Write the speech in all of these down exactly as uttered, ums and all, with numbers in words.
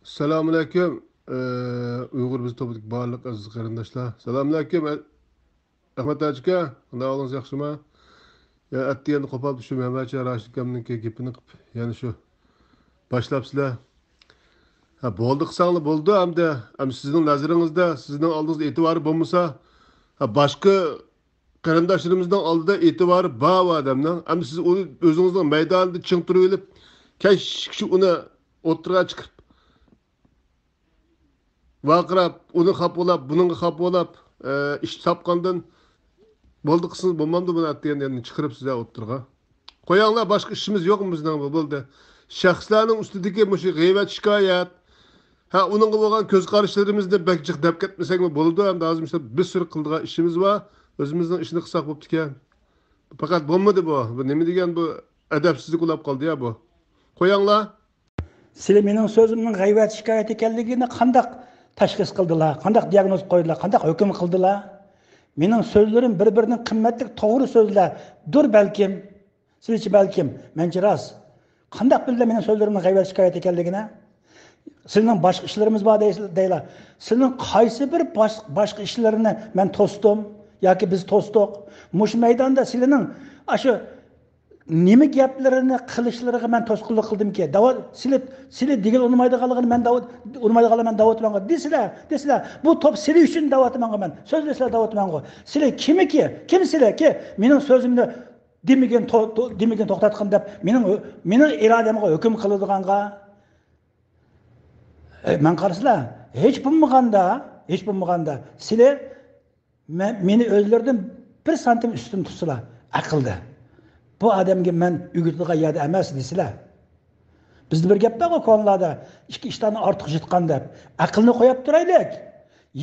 ئەسسالامۇئەلەيكۇم، ئە، ئۇيغۇر بىز توپىدىكى بارلىق ئەزىز قېرىنداشلار. سالامۇئەلەيكۇم، ئە-، ئەخمەت ھاجىكا، قانداق ئەھۋالىڭىز، ياخشىمۇ؟ يا، ئەتىگەندە قوپاپ شۇ مەمەتجان راشىد ئاكامنىڭكى گېپىنى قىپ، يەنە شۇ باشلاپسىلەر. ھە، بولدى قىلساڭلار بولدى ئەمدى. ئەمدى سىزنىڭ نەزىرىڭىزدە، سىزنىڭ ئالدىڭىزدا ئېتىبارى بولمىسا، ھە، باشقا قېرىنداشلىرىمىزنىڭ ئالدىدا ئېتىبارى بار ئۇ ئادەمنىڭ. ئەمدى سىز ئۇنى ئۆزىڭىزنىڭ مەيدانىدا چىڭ تۇرۇۋېلىپ، كەچكىچە ئۇنى ئوتتۇرىغا چىقىرىپ، ۋارقىراپ، ئۇنى خاپىلاپ، بۇنىڭغا خاپىلاپ، ئە، ئىش تاپقاندىن بولدى قىلسىڭىز بولمامدۇ بۇنى ئەتىگەندىن چىقىرىپ سىزلەر ئوتتۇرىغا. قوياڭلار، باشقا ئىشىمىز يوقمۇ بىزنىڭ بۇ؟ بولدى. شەخسلەرنىڭ ئۈستىدىكى مۇشۇ غەيۋەت شىكايەت، ھە، ئۇنىڭغا بولغان كۆز قاراشلىرىمىزنى بەك جىق دەپ كەتمىسەكمۇ بولىدۇ. ئەمدى ھازىر مۇشۇ بىر سۈرى قىلىدىغان ئىشىمىز بار. ئۆزىمىزنىڭ ئىشىنى قىلساق بوپتىكەن. پەقەت بولمىدى بۇ. بۇ نېمە دېگەن بۇ ئەدەپسىزلىك ئۇلاپ قالدى يا بۇ. قوياڭلار. سىلى مېنىڭ سۆزۈمنىڭ غەيۋەت شىكايەت ئىكەنلىكىنى قانداق تەشخىس قىلدىلا، قانداق دىياگنوز قويدىلا، قانداق ھۆكۈم قىلدىلا؟ مېنىڭ سۆزلىرىم بىر-بىرىدىن قىممەتلىك توغرا سۆزلەردۇر بەلكىم. سىلىچە بەلكىم، مەنچە راست. قانداق بىلدى مېنىڭ سۆزلىرىمنىڭ غەيۋەت شىكايەت ئىكەنلىكىنى؟ سىلىنىڭ باشقا ئىشلىرىمىز بار دەيسىلەر، دەيلا. سىلىنىڭ قايسى بىر باش-، باشقا ئىشلىرىنى مەن توستۇم ياكى بىز توستۇق؟ مۇشۇ مەيداندا سىلىنىڭ ئاشۇ نېمە گەپلىرىنى قىلىشلىرىغا مەن توسقۇنلۇق قىلدىمكى؟ داۋا-، سىلى، سىلى دېگىلى ئۇنىمايدىغانلىقىنى مەن داۋا-، ئۇنىمايدىغانلىقىنى مەن داۋاتىمەنغۇ دېسىلە، دېسىلە، بۇ توپ سىلى ئۈچۈن داۋاتىمەنغۇ مەن. سۆزلىسىلە داۋاتىمەنغۇ. سىلى كىمىكى؟ كىم سىلىكى؟ مېنىڭ سۆزۈمنى دېمىگىن، تو-، تو-، دېمىگىن توختاتقىن دەپ مېنىڭ، مېنىڭ ئىرادەمگە ھۆكۈم قىلىدىغانغا. ئە، مەن قارىسىلا، ھېچ بولمىغاندا، ھېچ بولمىغاندا سىلى مە-، مېنى ئۆزلىرىدىن بىر سانتىم ئۈستۈن تۇتسىلا، ئەقىلدە. بۇ ئادەمگە مەن ئۆگىتىدىغان يەردە ئەمەس دېسىلە. بىزدە بىر گەپ بارغۇ كونىلاردا، ئىككى ئىشتاننى ئارتۇق يۇتقان دەپ. ئەقىلنى قويۇپ تۇرايلىك.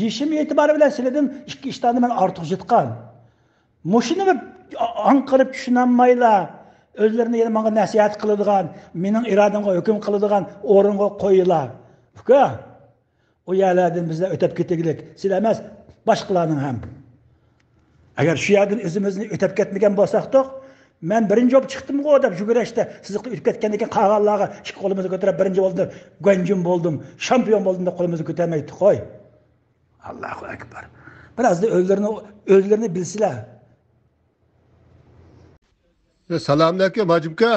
يېشىم ئېتىبارى بىلەن سىلىدىن ئىككى ئىشتاننى مەن ئارتۇق يۇتقان. مۇشۇنى بىر ئاڭقىرىپ چۈشىنەلمەيلا، ئۆزلىرىنى يەنە ماڭا نەسىھەت قىلىدىغان، مېنىڭ ئىرادەمگە ھۆكۈم قىلىدىغان ئورۇنغا قويۇلا. ئۇكا، ئۇ يەرلەردىن بىزلەر ئۆتۈپ كېتىگلىك، سىلى ئەمەس، باشقىلارنىڭ ھەم. ئەگەر شۇ يەردىن ئۆزىمىزنى ئۆتۈپ كەتمىگەن بولساقتۇق، مەن بىرىنچى بولۇپ چىقتىمغۇ دەپ يۈگۈرۈشتە، سىزىقتا ئۆتۈپ كەتكەندىن كېيىن قالغانلارغا ئىككى قولىمىزنى كۆتۈرۈپ، بىرىنچى بولدۇم، گۇەنجۈن بولدۇم، شامپىيون بولدۇم دەپ قولىمىزنى كۆتۈرمەيتتۇق قوي. ئاللاھۇ ئەكبەر. بىر ئازدا ئۆزلىرىنى، ئۆزلىرىنى بىلسىلە. يا، سالامۇئەلەيكۇم، ھاجىمكا.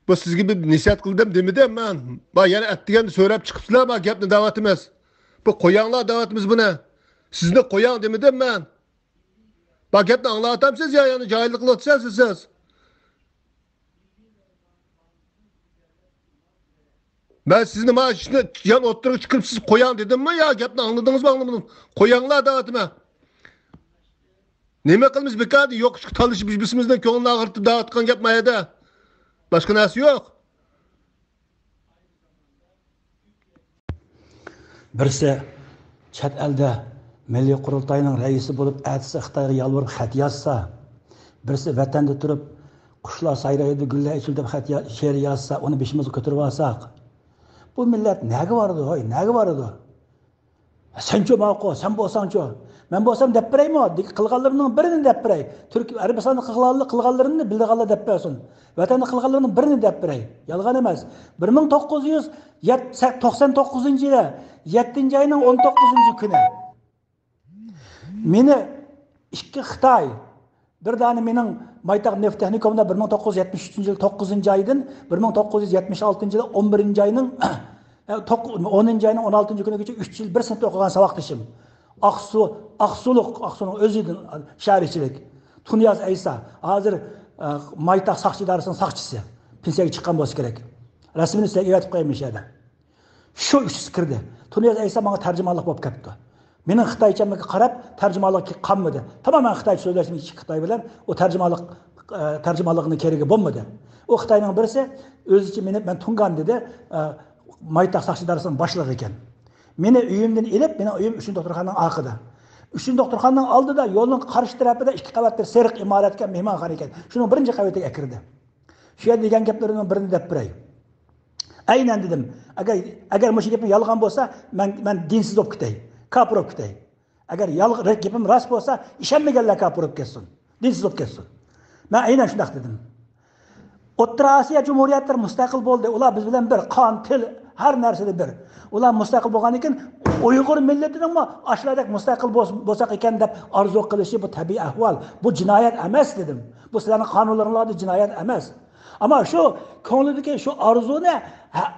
بۇ سىزگە بىر نېسىھەت قىلدىم دېمىدىم مەن. با، يەنە ئەتىگەندە سۆرەپ چىقىپسىلەر، با، گەپنى دەۋاتىمىز. بۇ قوياڭلار دەۋاتىمىز بۇنى. سىزنى قوياڭ دېمىدىم مەن. با، گەپنى ئاڭلاۋاتامسىز يا، يەنە جاھىللىق قىلىۋاتىسىز سىز؟ مەن سىزنى مانا شۇنى يان ئوتتۇرىغا چىقىرىپ سىز قوياڭ دېدىممۇ يا گەپنى ئاڭلىدىڭىزمۇ ئاڭلىمىدىڭىز؟ قوياڭلار دەۋاتىمەن. نېمە قىلىمىز بىكاردىن يوق ئىشقا تالىشىپ بىر-، بىرسىمىزنىڭ كۆڭلىنى ئاغرىتىپ دەۋاتقان گەپ ما يەردە. باشقا نەرسە يوق. بىرسى چەت ئەلدە مىللىي قۇرۇلتاينىڭ رەئىسى بولۇپ، ئەتىسى خىتايغا يالۋۇرۇپ خەت يازسا، بىرسى ۋەتەندە تۇرۇپ، «قۇشلار سايرايدۇ، گۈللەر ئېچىلدى» دەپ خەت يا-، شېئىر يازسا، ئۇنى بېشىمىزغا كۆتۈرۈۋالساق، بۇ مىللەت نەگە بارىدۇ، ھوي، نەگە بارىدۇ؟ سەنچۇ ماقۇل، سەن بولساڭچۇ؟ مەن بولسام دەپ بېرەيمۇ؟ دېگەن قىلغانلىرىمنىڭ بىرىنى دەپ بېرەي. تۈرك، ئەرەبىستاندا قىلغانلىرىنى بىلىدىغانلار دەپ بەرسۇن. ۋەتەندە قىلغانلىرىنىڭ بىرىنى دەپ بېرەي. يالغان ئەمەس. بىر مىڭ توققۇز يۈز توقسان توققۇزىنچى يىلى يەتتىنچى ئاينىڭ ئون توققۇزىنچى كۈنى مېنى ئىككى خىتاي، بىر دانە مېنىڭ مايتاق نېفىت تېخنىكومدا بىر مىڭ توققۇز يۈز يەتمىش ئۈچىنچى يىل توققۇزىنچى ئايدىن، بىر مىڭ توققۇز يۈز يەتمىش ئالتىنچى يىل ئون بىرىنچى ئاينىڭ، ئە، توققۇز-، ئونىنچى ئاينىڭ ئون ئالتىنچى كۈنىگىچە ئۈچ يىل بىر سىنىپتا ئوقۇغان ساۋاقدىشىم. ئاقسۇ، ئاقسۇلۇق، ئاقسۇنىڭ ئۆزىدىن شەھەر ئىچىلىك. تۇنىياز ئەيسا، ھازىر، ئە، مايتاق ساقچى ئىدارىسىنىڭ ساقچىسى. پېنسىيەگە چىققان بولسا كېرەك. رەسىمىنى سىلەرگە ئەۋەتىپ قوياي مۇشۇ يەردە. شۇ ئۈچىسى كىردى. تۇنىياز ئەيسا ماڭا تەرجىمانلىق بولۇپ كەپتۇ. مېنىڭ خىتايچامغا قاراپ تەرجىمانلىق قالمىدى. تامامەن خىتايچە سۆزلەشتىم ئىككى خىتاي بىلەن. ئۇ تەرجىمانلىق، ئە، تەرجىمانلىقنىڭ كېرىكى بولمىدى. ئۇ خىتاينىڭ بىرسى ئۆزىچە مېنى، مەن تۇڭگان دېدى، ئە، مايتاق ساقچى ئىدارىسىنىڭ باشلىقى ئىكەن. مېنى ئۆيۈمدىن ئېلىپ، مېنىڭ ئۆيۈم ئۈچىنچى دوختۇرخانىنىڭ ئارقىدا. ئۈچىنچى دوختۇرخانىنىڭ ئالدىدا يولنىڭ قارشى تەرەپىدە ئىككى قەۋەتلىك سېرىق ئىمارەتكە مېھمانخانا ئىكەن. شۇنىڭ بىرىنچى قەۋىتىگە ئەكىردى. شۇ يەردە دېگەن گەپلىرىمنىڭ بىرىنى دەپ بېرەي. ئەينەن دېدىم، ئەگەر، ئەگەر مۇشۇ گېپىم يالغان بولسا، مەن، مەن دىنسىز بولۇپ كېتەي، كاپىر بولۇپ كېتەي. ئەگەر يالغ-، گېپىم راست بولسا، ئىشەنمىگەنلەر كاپىر بولۇپ كەتسۇن، دىنسىز بولۇپ كەتسۇن. مەن ئەينەن شۇنداق دېدىم. ئوتتۇرا ئاسىيا جۇمھۇرىيەتلىرى مۇستەقىل بولدى. ئۇلار بىز بىلەن بىر قان، تىل، ھەر نەرسىدە بىر. ئۇلار مۇستەقىل بولغاندىن كېيىن ئۇيغۇر مىللىتىنىڭمۇ ئاشۇلاردەك مۇستەقىل بولس-، بولساق ئىكەن دەپ ئارزۇ قىلىشى، بۇ تەبىئىي ئەھۋال. بۇ جىنايەت ئەمەس دېدىم. بۇ سىلەرنىڭ قانۇنلىرىڭلاردا جىنايەت ئەمەس. ئەمما شۇ كۆڭلىدىكى شۇ ئارزۇنى ھە-،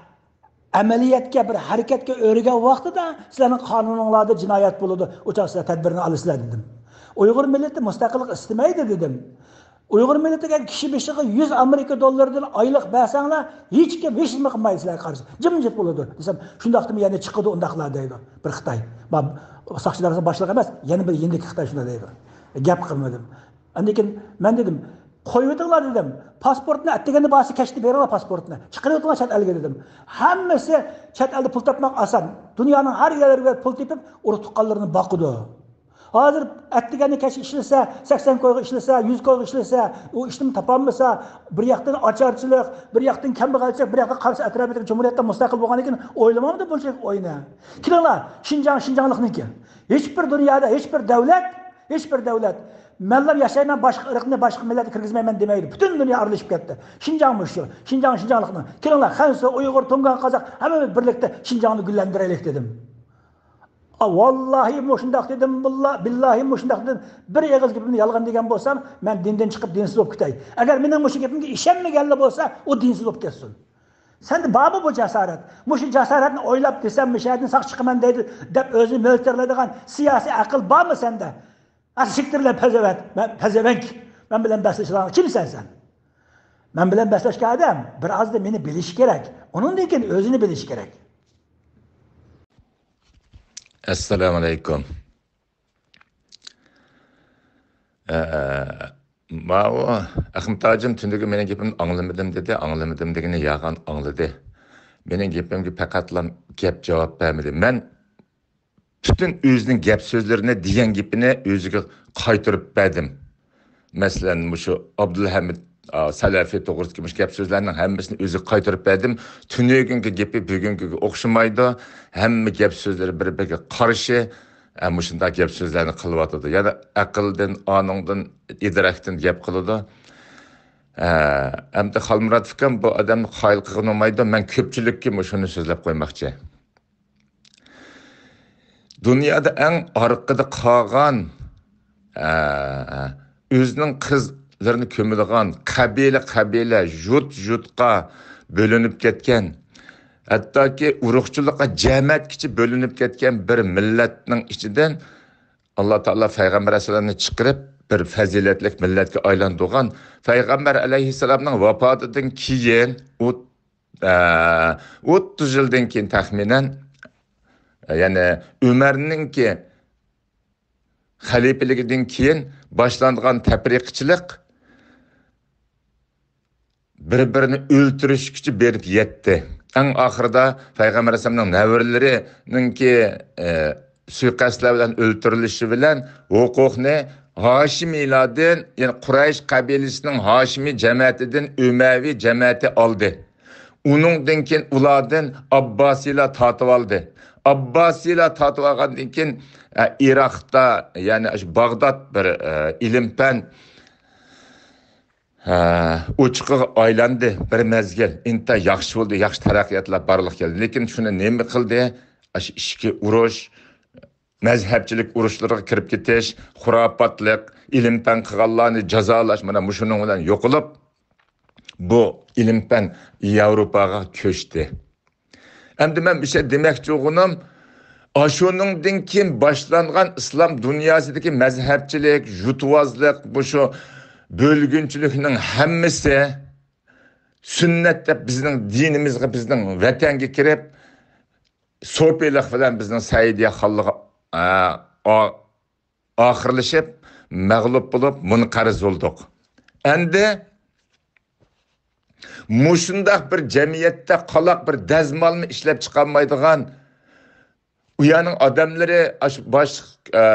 ئەمەلىيەتكە، بىر ھەرىكەتكە ئۆرىگەن ۋاقتىدا سىلەرنىڭ قانۇنۇڭلاردا جىنايەت بولىدۇ. ئۇ چاغ سىلەر تەدبىرنى ئالىسىلەر دېدىم. ئۇيغۇر مىللىتى مۇستەقىللىق ئىستىمەيدۇ دېدىم. ئۇيغۇر مىللىتىگە كىشى بېشىغا يۈز ئامېرىكا دوللىرىدىن ئايلىق بەرسەڭلار، ھېچكىم ھېچنېمە قىلمايدۇ سىلەرگە قارشى. جىمجىت بولىدۇ دېسەم، شۇنداقتىمۇ يەنە چىقىدۇ ئۇنداقلار دەيدۇ. بىر خىتاي. ما-، ساقچى ئىدارىسىنىڭ باشلىقى ئەمەس، يەنە بىر يېنىدىكى خىتاي شۇنداق دەيدۇ. گەپ قىلمىدىم. ئاندىن كېيىن مەن دېدىم، قويۇۋېتىڭلار دېدىم. پاسپورتنى ئەتىگەندە بارسا كەچتە بېرىڭلار پاسپورتنى. چىقىرىۋېتىڭلار چەت ئەلگە دېدىم. ھەممىسى چەت ئەلدە پۇل تاپماق ئاسان. دۇنيانىڭ ھەر يەرلىرىگە پۇل تېپىپ، ئۇرۇق تۇغقانلىرىنى باقىدۇ. ھازىر ئەتىگەندە كەچ ئىشلىسە، سەكسەن كويغا ئىشلىسە، يۈز كويغا ئىشلىسە، ئۇ ئىشنىمۇ تاپالمىسا، بىر ياقتىن ئاچارچىلىق، بىر ياقتىن كەمبەغەلچىلىك، بىر ياقتا قارىسا ئەتراپىدىكى جۇمھۇرىيەتتە مۇستەقىل بولغاندىن كېيىن ئويلىمامدۇ بۇنچىلىك ئوينى؟ كېلىڭلار، شىنجاڭ شىنجاڭلىقنىڭكى. ھېچبىر دۇنيادا، ھېچبىر دەۋلەت، ھېچبىر دەۋلەت، مەنلا ياشايمەن، باشقا ئىرقنى، باشقا مىللەتنى كىرگۈزمەيمەن دېمەيدۇ. پۈتۈن دۇنيا ئارىلىشىپ كەتتى. شىنجاڭمۇ شۇ، شىنجاڭ شىنجاڭلىقنىڭ. كېلىڭلار، خەنزۇ، ئۇيغۇر، تۇڭگان، قازاق، ھەممىمىز بىرلىكتە شىنجاڭنى گۈللەندۈرەيلىك دېدىم. ئا، ۋاللاھى مۇشۇنداق دېدىم، باللا-، بىللاھى مۇشۇنداق دېدىم. بىر ئېغىز گېپىمنى يالغان دېگەن بولسام، مەن دىندىن چىقىپ دىنسىز بولۇپ كېتەي. ئەگەر مېنىڭ مۇشۇ گېپىمگە ئىشەنمىگەنلا بولسا، ئۇ دىنسىز بولۇپ كەتسۇن. سەندە بارمۇ بۇ جاسارەت؟ مۇشۇ جاسارەتنى ئويلاپ دېسەم، مۇشۇ يەردىن ساق چىقىمەن دەيدۇ، دەپ ئۆزىنى مۆلچەرلەيدىغان سىياسىي ئەقىل بارمۇ سەندە؟ ھە، سىكتىرلە پەزەۋەت، مەن پەزەۋەنك، مەن بىلەن بەسلىشىدىغان كىمسەن سەن؟ مەن بىلەن بەسلەشكەن ئادەم بىر ئازدا مېنى بىلىشى كېرەك، ئۇنىڭدىن كېيىن ئۆزىنى بىلىشى كېرەك. ئەسسالامۇئەلەيكۇم. ئە، ماۋۇ ئەخمەت ھاجىم تۈنۈگۈن مېنىڭ گېپىمنى ئاڭلىمىدىم دېدى. ئاڭلىمىدىم دېگىنى يالغان ئاڭلىدى. مېنىڭ گېپىمگە پەقەتلا گەپ جاۋاب بەرمىدى. مەن پۈتۈن ئۆزىنىڭ گەپ سۆزلىرىنى، دېگەن گېپىنى ئۆزىگە قايتۇرۇپ بەردىم. مەسىلەن، مۇشۇ ئابدۇلھەمىد، ئا، سەلەفى توغرىسىدىكى مۇشۇ گەپ سۆزلەرنىڭ ھەممىسىنى ئۆزىگە قايتۇرۇپ بەردىم. تۈنۈگۈنكى گېپى بۈگۈنكىگە ئوخشىمايدۇ. ھەممە گەپ سۆزلىرى بىر-بىرىگە قارشى. ئە، مۇشۇنداق گەپ سۆزلەرنى قىلىۋاتىدۇ. يەنە ئەقىلدىن، ئانىڭدىن، ئىدراكتىن گەپ قىلىدۇ. ئە، ئەمدى خالمۇرات ئۇكام بۇ ئادەمنى قايىل قىلغىنى بولمايدۇ. مەن كۆپچىلىككە مۇشۇنى سۆزلەپ قويماقچى. دۇنيادا ئەڭ ئارقىدا قالغان، ئە، ئۆزىنىڭ قىزلىرىنى كۆمىدىغان قەبىلە-قەبىلە، يۇرت-يۇرتقا بۆلۈنۈپ كەتكەن، ھەتتاكى ئۇرۇقچىلىققا جەمەتكىچە بۆلۈنۈپ كەتكەن بىر مىللەتنىڭ ئىچىدىن ئاللا تائالا پەيغەمبەر ئەلەيھىسسالامنى چىقىرىپ، بىر پەزىلەتلىك مىللەتكە ئايلاندۇرغان. پەيغەمبەر ئەلەيھىسسالامنىڭ ۋاپاتىدىن كېيىن ئۇ ئە، ئوتتۇز يىلدىن كېيىن تەخمىنەن، يەنى ئۆمەرنىڭكى خەلىپىلىكىدىن كېيىن باشلانغان تەپرىقىچىلىق بىر-بىرىنى ئۆلتۈرۈشكىچە بېرىپ يەتتى. ئەڭ ئاخىرىدا پەيغەمبەر ئەلەيھىسسالامنىڭ نەۋرىلىرىنىڭكى، ئە، سۇيىقەستلەر بىلەن ئۆلتۈرۈلۈشى بىلەن ھوقۇقنى ھاشىمىيلاردىن، يەنى قۇرەيش قەبىلىسىنىڭ ھاشىمىي جەمەتىدىن ئۆمەۋى جەمەتى ئالدى. ئۇنىڭدىن كېيىن ئۇلاردىن ئابباسىيلار تارتىۋالدى. ئابباسىيلار تارتىۋالغاندىن كېيىن، ئە، ئىراقتا، يەنى شۇ باغداد بىر، ئە، ئىلىم-پەن، ئە، ئوچىقىغا ئايلاندى بىر مەزگىل. ئىنتايىن ياخشى بولدى، ياخشى تەرەققىياتلار بارلىققا كەلدى. لېكىن شۇنى نېمە قىلدى؟ ئاشۇ ئىچكى ئۇرۇش، مەزھەپچىلىك ئۇرۇشلىرىغا كىرىپ كېتىش، خۇراپاتلىق، ئىلىم-پەن قىلغانلارنى جازالاش، مانا مۇشۇنىڭ بىلەن يوقىلىپ، بۇ ئىلىم-پەن ياۋروپاغا كۆچتى. ئەمدى مەن بىر شەي دېمەكچى بولغىنىم، ئاشۇنىڭدىن كېيىن باشلانغان ئىسلام دۇنياسىدىكى مەزھەپچىلىك، يۇرتۋازلىق، مۇشۇ بۆلگۈنچىلىكنىڭ ھەممىسى سۈننەت دەپ بىزنىڭ دىنىمىزغا، بىزنىڭ ۋەتەنگە كىرىپ، سوپىيلىق بىلەن بىزنىڭ سەئىدىيە خانلىقى، ئە، ئا-، ئاخىرلىشىپ، مەغلۇپ بولۇپ، مۇنقەرز بولدۇق. ئەمدى مۇشۇنداق بىر جەمئىيەتتە قالاق بىر دەزمالمۇ ئىشلەپ چىقالمايدىغان، ئۇ يەرنىڭ ئادەملىرى ئاشۇ باش، ئە،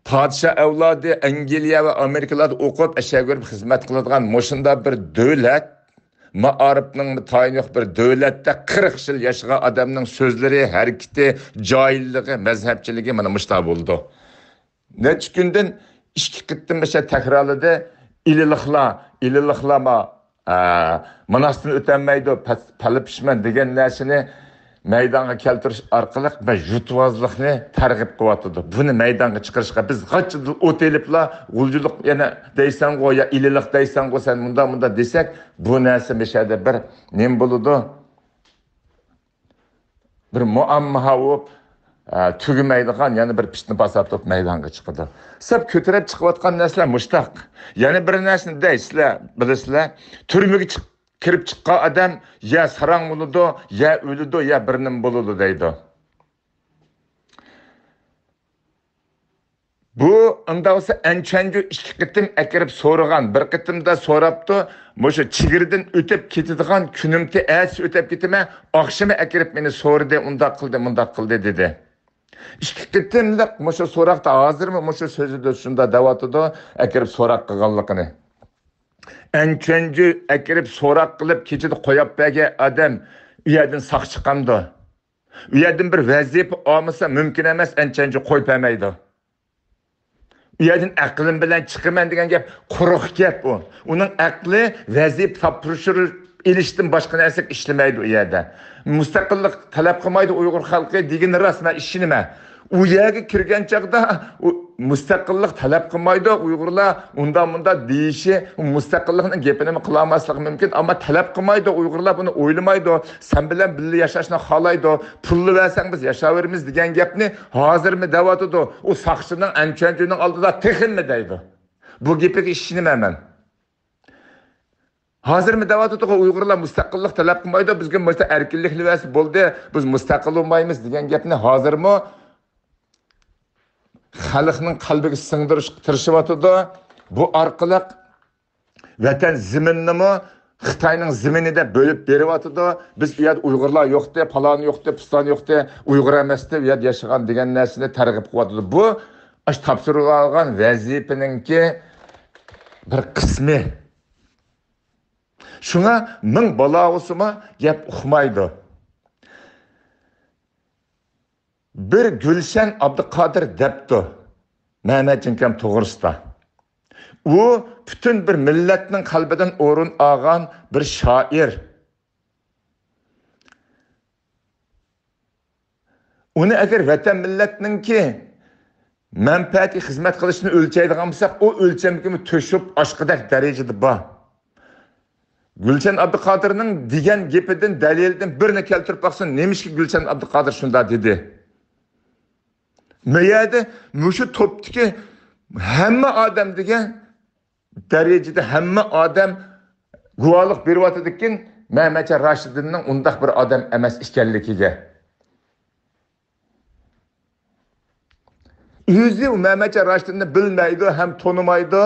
پادىشاھ ئەۋلادى ئەنگلىيە ۋە ئامېرىكىلاردا ئوقۇپ، ئەشەگە بېرىپ خىزمەت قىلىدىغان مۇشۇنداق بىر دۆلەت، مائارىپنىڭ تايىنى يوق بىر دۆلەتتە قىرىق يىل ياشىغان ئادەمنىڭ سۆزلىرى، ھەرىكىتى، جاھىللىقى، مەزھەپچىلىكى مانا مۇشۇنداق بولىدۇ. نەچچە كۈندىن ئىككى قېتىم مۇشۇ تەكرارلىدى. ئىلىلىقلار، ئىلىلىقلار ما-، ئە، ماناستىن ئۆتەلمەيدۇ، پەس-، پەلىپىشمەن دېگەن نەرسىنى مەيدانغا كەلتۈرۈش ئارقىلىق بىر يۇتۇۋازلىقنى تەرغىب قىلىۋاتىدۇ. بۇنى مەيدانغا چىقىرىشقا بىز قانچە يىل ئوت ئېلىپلا، غۇلجىلىق يەنە دەيسەنغۇ، يا ئىلىلىق دەيسەنغۇ، سەن مۇنداق، مۇنداق دېسەك، بۇ نەرسە مۇشۇ يەردە بىر نېمە بولىدۇ؟ بىر مۇئامما بولۇپ، ئە، تۈگىمەيدىغان يەنە بىر پىتنە پاسات بولۇپ مەيدانغا چىقىدۇ. سەپ كۆتۈرۈپ چىقىۋاتقان نەرسىلەر مۇشتاق. يەنە بىر نەرسىنى دەيسىلەر، بىلىسىلەر. تۈرمىگە چىق-، كىرىپ چىققان ئادەم يا ساراڭ بولىدۇ، يا ئۆلىدۇ، يا بىر نېمە بولىدۇ دەيدۇ. بۇ ئۇنداق بولسا، ئەنچۈەنجۇ ئىككى قېتىم ئەكىرىپ سورىغان، بىر قېتىمدا سوراپتۇ، مۇشۇ چېگرىدىن ئۆتۈپ كېتىدىغان كۈنۈمتى ئەتىسى ئۆتۈپ كېتىمەن، ئاخشىمى ئەكىرىپ مېنى سورىدى، ئۇنداق قىلدى، مۇنداق قىلدى دېدى. ئىككى قېتىملىق مۇشۇ سوراقتا ھازىرمۇ مۇشۇ سۆزىدە شۇنداق دەۋاتىدۇ، ئەكىرىپ سوراق قىلغانلىقىنى. ئەنچۈەنجۇ ئەكىرىپ سوراق قىلىپ كېچىدە قويۇپ بەرگەن ئادەم ئۇ يەردىن ساق چىقامدۇ؟ ئۇ يەردىن بىر ۋەزىپە ئالمىسا مۇمكىن ئەمەس، ئەنچۈەنجۇ قويۇپ بەرمەيدۇ. ئۇ يەردىن ئەقلىم بىلەن چىقىمەن دېگەن گەپ قۇرۇق گەپ ئۇ. ئۇنىڭ ئەقلى ۋەزىپە تاپشۇرۇپ ئېلىشتىن باشقا نەرسىگە ئىشلىمەيدۇ ئۇ يەردە. مۇستەقىللىق تەلەپ قىلمايدۇ ئۇيغۇر خەلقى دېگىنى راست، مەن ئىشىنىمەن. ئۇ يەرگە كىرگەن چاغدا ئۇ مۇستەقىللىق تەلەپ قىلمايدۇ ئۇيغۇرلار، ئۇنداق مۇنداق دېيىشى، ئۇ مۇستەقىللىقنىڭ گېپىنىمۇ قىلالماسلىقى مۇمكىن، ئەمما تەلەپ قىلمايدۇ ئۇيغۇرلار، بۇنى ئويلىمايدۇ. سەن بىلەن بىللە ياشاشنى خالايدۇ، پۇلنى بەرسەڭ بىز ياشاۋېرىمىز دېگەن گەپنى ھازىرمۇ دەۋاتىدۇ. ئۇ ساقچىنىڭ ئەنچۈەنجۇنىڭ ئالدىدا تېخىمۇ دەيدۇ. بۇ گېپىگە ئىشىنىمەن مەن. ھازىرمۇ دەۋاتىدۇ، ئۇيغۇرلار مۇستەقىللىق تەلەپ قىلمايدۇ، بىزگە مۇشۇ ئەركىنلىكنى بەرسە بولدى، بىز مۇستەقىل بولمايمىز دېگەن گەپنى ھازىرمۇ خەلقنىڭ قەلبىگە سىڭدۈرۈشكە تىرىشىۋاتىدۇ. بۇ ئارقىلىق ۋەتەن زېمىنىنىمۇ خىتاينىڭ زېمىنى دەپ بۆلۈپ بېرىۋاتىدۇ. بىز ئۇ يەردە ئۇيغۇرلار يوقتى، پالان يوقتى، پۇستان يوقتى، ئۇيغۇر ئەمەستى، ئۇ يەردە ياشىغان دېگەن نەرسىنى تەرغىب قىلىۋاتىدۇ. بۇ ئاشۇ تاپشۇرۇۋالغان ۋەزىپىنىڭكى بىر قىسمى. شۇڭا مىڭ بالا بولسىمۇ گەپ ئۇقمايدۇ. بىر گۈلشەن ئابدۇقادىر دەپتۇ مەمەتجان ئاكام توغرىسىدا. ئۇ پۈتۈن بىر مىللەتنىڭ قەلبىدىن ئورۇن ئالغان بىر شائىر. ئۇنى ئەگەر ۋەتەن مىللەتنىڭكى مەنپەئەتىگە خىزمەت قىلىشنى ئۆلچەيدىغان بولساق، ئۇ ئۆلچەمگىمۇ توشۇپ ئاشقىدەك دەرىجىدە بار. گۈلشەن ئابدۇقادىرنىڭ دېگەن گېپىدىن، دەلىلىدىن بىرنى كەلتۈرۈپ باقسۇن، نېمىشقا گۈلشەن ئابدۇقادىر شۇنداق دېدى؟ مەيەردە مۇشۇ توپتىكى ھەممە ئادەم دېگەن دەرىجىدە ھەممە ئادەم گۇۋاھلىق بېرىۋاتىدىكىن، مەمەتجان راشىدىننىڭ ئۇنداق بىر ئادەم ئەمەس ئىكەنلىكىگە. ئۆزى ئۇ مەمەتجان راشىدىننى بىلمەيدۇ ھەم تونۇمايدۇ،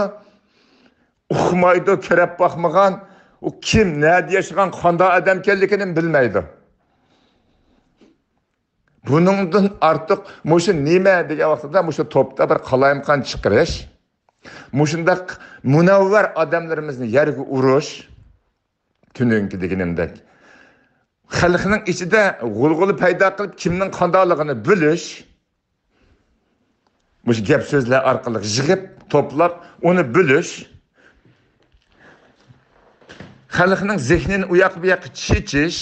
ئۇقمايدۇ، كۆرۈپ باقمىغان، ئۇ كىم، نەدە ياشىغان، قانداق ئادەم ئىكەنلىكىنى بىلمەيدۇ. بۇنىڭدىن ئارتۇق مۇشۇ نېمە دېگەن ۋاقتىدا مۇشۇ توپتا بىر قالايمىقان چىقىرىش، مۇشۇنداق مۇنەۋۋەر ئادەملىرىمىزنى يەرگە ئۇرۇش، تۈنۈگۈنكى دېگىنىمدەك خەلقنىڭ ئىچىدە غۇلغۇلا پەيدا قىلىپ، كىمنىڭ قانداقلىقىنى بىلىش، مۇشۇ گەپ سۆزلەر ئارقىلىق يىغىپ، توپلاپ، ئۇنى بىلىش، خەلقنىڭ زېھنىنى ئۇ ياققا بۇ ياققا چېچىش.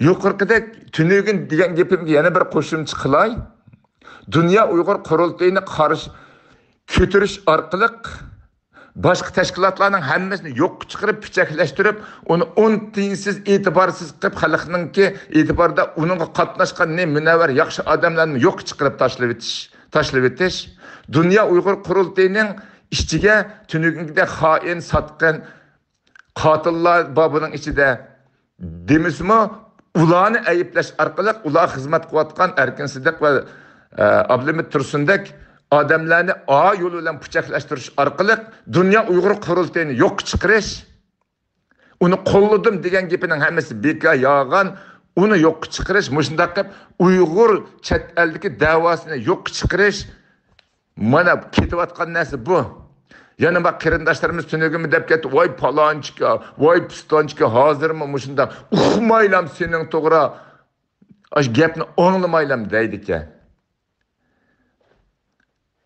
يۇقىرىقىدەك تۈنۈگۈن دېگەن گېپىمگە يەنە بىر قوشۇمچە قىلاي. دۇنيا ئۇيغۇر قۇرۇلتىيىنى قارشى كۆتۈرۈش ئارقىلىق باشقا تەشكىلاتلارنىڭ ھەممىسىنى يوققا چىقىرىپ، پۈچەكلەشتۈرۈپ، ئۇنى ئۇنتىنسىز، ئېتىبارسىز قىلىپ، خەلقنىڭكى ئېتىبارىدا ئۇنىڭغا قاتناشقان نى مۇنەۋۋەر ياخشى ئادەملەرنى يوققا چىقىرىپ تاشلىۋېتىش، تاشلىۋېتىش. دۇنيا ئۇيغۇر قۇرۇلتىيىنىڭ ئىچىگە تۈنۈگۈنكىدەك خائىن، ساتقىن، قاتىللار بار بۇنىڭ ئىچىدە دېمىسىمۇ، ئۇلارنى ئەيىبلەش ئارقىلىق، ئۇلار خىزمەت قىلىۋاتقان ئەركىن سىدىق ۋە، ئە، ئابلىمىت تۇرسۇندەك ئادەملەرنى ئا يول بىلەن پۇچەكلەشتۈرۈش ئارقىلىق دۇنيا ئۇيغۇر قۇرۇلتىيىنى يوققا چىقىرىش، ئۇنى قوللىدىم دېگەن گېپىنىڭ ھەممىسى بىكار، يالغان، ئۇنى يوققا چىقىرىش، مۇشۇنداق قىلىپ ئۇيغۇر چەت ئەلدىكى دەۋاسىنى يوققا چىقىرىش، مانا كېتىۋاتقان نەرسە بۇ. يەنە بار قېرىنداشلىرىمىز تۈنۈگۈنمۇ دەپ كەتتى، ۋاي پالانچىكا، ۋاي پىستانچىكا، ھازىرمۇ مۇشۇنداق ئۇقمايلام سېنىڭ توغرا، ئاشۇ گەپنى ئاڭلىمايلام دەيدىكەن.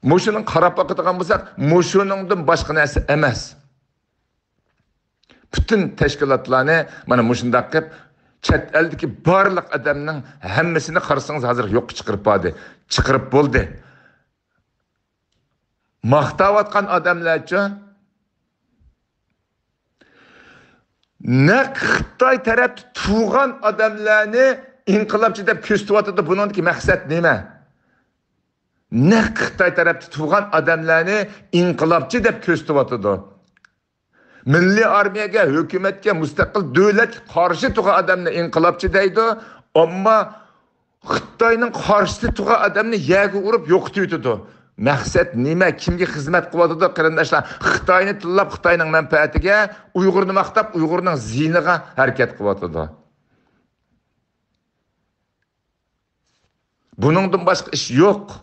مۇشۇنىڭ قاراپ باقىدىغان بولساق، مۇشۇنىڭدىن باشقا نەرسە ئەمەس. پۈتۈن تەشكىلاتلارنى مانا مۇشۇنداق قىلىپ، چەت ئەلدىكى بارلىق ئادەمنىڭ ھەممىسىنى قارىسىڭىز، ھازىر يوققا چىقىرىپ باردى. چىقىرىپ بولدى. ماختاۋاتقان ئادەملەرچۇ؟ نەق خىتاي تەرەپتە تۇرغان ئادەملەرنى ئىنقىلابچى دەپ كۆرسىتىۋاتىدۇ. بۇنىڭدىكى مەقسەت نېمە؟ نەق خىتاي تەرەپتە تۇرغان ئادەملەرنى ئىنقىلابچى دەپ كۆرسىتىۋاتىدۇ. مىللىي ئارمىيەگە، ھۆكۈمەتكە، مۇستەقىل دۆلەتكە قارشى تۇرغان ئادەمنى ئىنقىلابچى دەيدۇ. ئەمما خىتاينىڭ قارشىسىدا تۇرغان ئادەمنى يەرگە ئۇرۇپ يوقىتىۋېتىدۇ. مەقسەت نېمە؟ كىمگە خىزمەت قىلىۋاتىدۇ، قېرىنداشلار؟ خىتاينى تىللاپ، خىتاينىڭ مەنپەئەتىگە، ئۇيغۇرنى ماختاپ، ئۇيغۇرنىڭ زىيىنىغا ھەرىكەت قىلىۋاتىدۇ. بۇنىڭدىن باشقا ئىش يوق.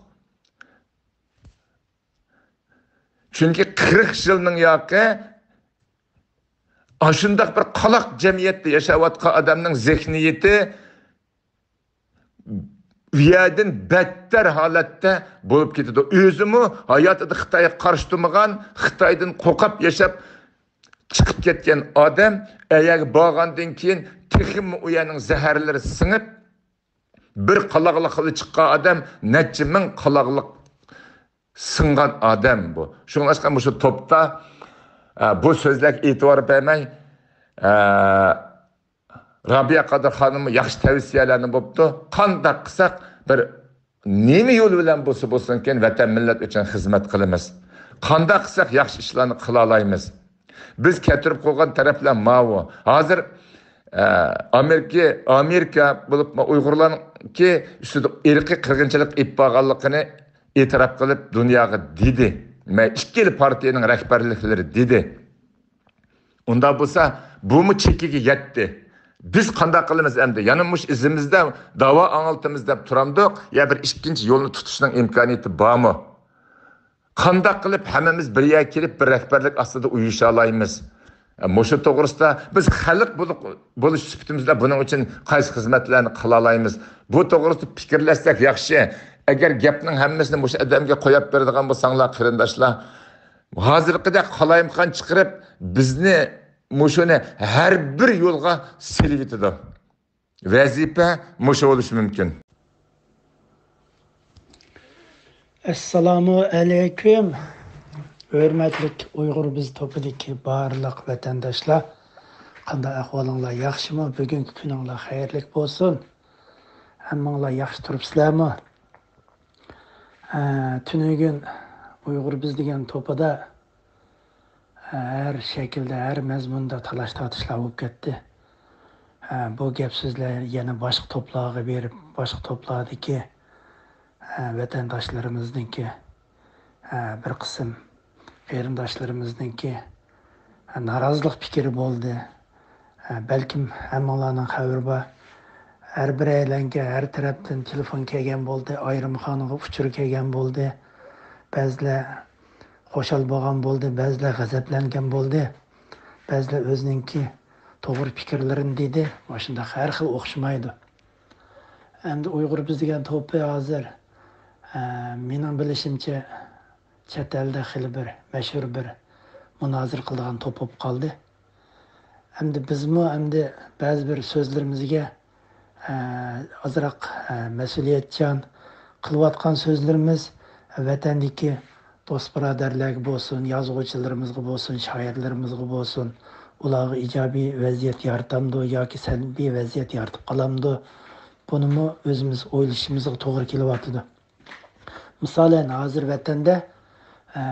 چۈنكى قىرىق يىلنىڭ ياقى ئاشۇنداق بىر قالاق جەمئىيەتتە ياشاۋاتقان ئادەمنىڭ زېھنىيىتى ئۇ يەردىن بەتتەر ھالەتتە بولۇپ كېتىدۇ. ئۆزىمۇ ھاياتىدا خىتايغا قارشى تۇرمىغان، خىتايدىن قورقۇپ ياشاپ چىقىپ كەتكەن ئادەم ئەيەرگە بارغاندىن كېيىن تېخىمۇ ئۇ يەرنىڭ زەھەرلىرى سىڭىپ، بىر قالاقلىق چىققان ئادەم نەچچە مىڭ قالاقلىق سىڭغان ئادەم بۇ. شۇڭلاشقا مۇشۇ توپتا، ئە، بۇ سۆزلەرگە ئېتىبار بەرمەي، ئە، رابىيە قادىر خانىممۇ ياخشى تەۋسىيەلەرنى بوپتۇ. قانداق قىلساق بىر نېمە يول بىلەن بولسا بولسۇنكىن، ۋەتەن مىللەت ئۈچۈن خىزمەت قىلىمىز. قانداق قىلساق ياخشى ئىشلارنى قىلالايمىز. بىز كەلتۈرۈپ قويغان تەرەپلەر ماۋۇ. ھازىر، ئە، ئامېرىكا، ئامېرىكا بولۇپمۇ ئۇيغۇرلارنىڭكى ئۈستىدە ئىرقىي قىرغىنچىلىق ئېلىپ بارغانلىقىنى ئېتىراپ قىلىپ دۇنياغا دېدى. مە-، ئىككىلا پارتىيەنىڭ رەھبەرلىكلىرى دېدى. ئۇنداق بولسا، بۇمۇ چېكىگە يەتتى. بىز قانداق قىلىمىز ئەمدى؟ يەنە مۇشۇ ئىزىمىزدە داۋا ئاڭلىتىمىز دەپ تۇرامدۇق؟ يا بىر ئىككىنچى يولنى تۇتۇشنىڭ ئىمكانىيىتى بارمۇ؟ قانداق قىلىپ ھەممىمىز بىر يەرگە كېلىپ، بىر رەھبەرلىك ئاستىدا ئۇيۇشالايمىز؟ مۇشۇ توغرىسىدا بىز خەلق بولۇق-، بولۇش سۈپىتىمىزدە بۇنىڭ ئۈچۈن قايسى خىزمەتلەرنى قىلالايمىز؟ بۇ توغرىسىدا پىكىرلەشسەك ياخشى. ئەگەر گەپنىڭ ھەممىسىنى مۇشۇ ئادەمگە قويۇپ بېرىدىغان بولساڭلار، قېرىنداشلار، ھازىرقىدەك قالايمىقان چىقىرىپ، بىزنى مۇشۇنى ھەر بىر يولغا سېلىۋېتىدۇ. ۋەزىپە مۇشۇ بولۇشى مۇمكىن. ئەسسالامۇ ئەلەيكۇم، ھۆرمەتلىك ئۇيغۇر بىز توپىدىكى بارلىق ۋەتەنداشلار. قانداق ئەھۋالىڭلار، ياخشىمۇ؟ بۈگۈنكى كۈنۈڭلار خەيرلىك بولسۇن. ھەممىڭلار ياخشى تۇرۇپسىلەرمۇ؟ ئە، تۈنۈگۈن ئۇيغۇر بىز دېگەن توپىدا، ئە، ھەر شەكىلدە، ھەر مەزمۇندا تالاش-تارتىشلار بولۇپ كەتتى. ئە، بۇ گەپ-سۆزلەر يەنە باشقا توپلارغا بېرىپ، باشقا توپلاردىكى، ئە، ۋەتەنداشلىرىمىزنىڭكى، ئە، بىر قىسىم قېرىنداشلىرىمىزنىڭكى نارازىلىق پىكرى بولدى. بەلكىم ھەممىڭلارنىڭ خەۋىرى بار. ھەر بىرەيلەنگە ھەر تەرەپتىن تېلېفون كەلگەن بولدى، ئايرىم خانغا ئۇچۇر كەلگەن بولدى. بەزىلەر خۇشال بولغان بولدى، بەزىلەر غەزەپلەنگەن بولدى. بەزىلەر ئۆزىنىڭكى توغرا پىكىرلىرىنى دېدى. مۇشۇنداق ھەر خىل ئوخشىمايدۇ. ئەمدى ئۇيغۇر بىز دېگەن توپى ھازىر، ئە، مېنىڭ بىلىشىمچە، چەت ئەلدە خېلى بىر مەشھۇر بىر مۇنازىرە قىلىدىغان توپ بولۇپ قالدى. ئەمدى بىزمۇ ئەمدى بەزى بىر سۆزلىرىمىزگە، ئە، ئازراق، ئە، مەسئۇلىيەتچان قىلىۋاتقان سۆزلىرىمىز ۋەتەندىكى دوست بۇرادەرلەرگە بولسۇن، يازغۇچىلىرىمىزغا بولسۇن، شائىرلىرىمىزغا بولسۇن، ئۇلارغا ئىجابىي ۋەزىيەت يارىتامدۇ ياكى سەلبىي ۋەزىيەت يارىتىپ قالامدۇ؟ بۇنىمۇ ئۆزىمىز ئويلىشىمىزغا توغرا كېلىۋاتىدۇ. مىسالەن، ھازىر ۋەتەندە، ئە،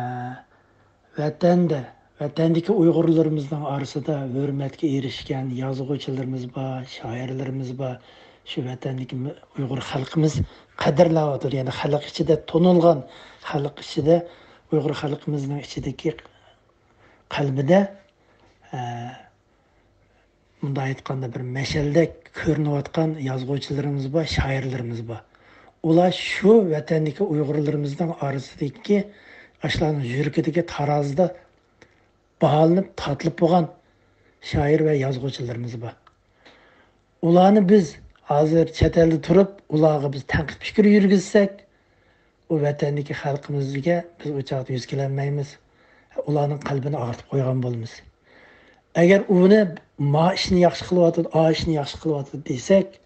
ۋەتەندە، ۋەتەندىكى ئۇيغۇرلىرىمىزنىڭ ئارىسىدا ھۆرمەتكە ئېرىشكەن يازغۇچىلىرىمىز بار، شائىرلىرىمىز بار. شۇ ۋەتەندىكى مۇ-، ئۇيغۇر خەلقىمىز قەدىرلەۋاتىدۇ. يەنى خەلق ئىچىدە تونۇلغان، خەلق ئىچىدە، ئۇيغۇر خەلقىمىزنىڭ ئىچىدىكى قەلبىدە، ئە، مۇنداق ئېيتقاندا، بىر مەشئەلدەك كۆرۈنۈۋاتقان يازغۇچىلىرىمىز بار، شائىرلىرىمىز بار. ئۇلار شۇ ۋەتەندىكى ئۇيغۇرلىرىمىزنىڭ ئارىسىدىكى، ئاشۇلارنىڭ يۈرىكىدىكى تارازىدا باھالىنىپ تارتىلىپ بولغان شائىر ۋە يازغۇچىلىرىمىز بار. ئۇلارنى بىز ھازىر چەت ئەلدە تۇرۇپ، ئۇلارغا بىز تەنقىد پىكرى يۈرگۈزسەك، ئۇ ۋەتەندىكى خەلقىمىزگە بىز ئۇ چاغدا يۈز كېلەلمەيمىز. ئۇلارنىڭ قەلبىنى ئاغرىتىپ قويغان بولىمىز. ئەگەر ئۇنى ما ئىشنى ياخشى قىلىۋاتىدۇ، ئا ئىشنى ياخشى قىلىۋاتىدۇ دېسەك،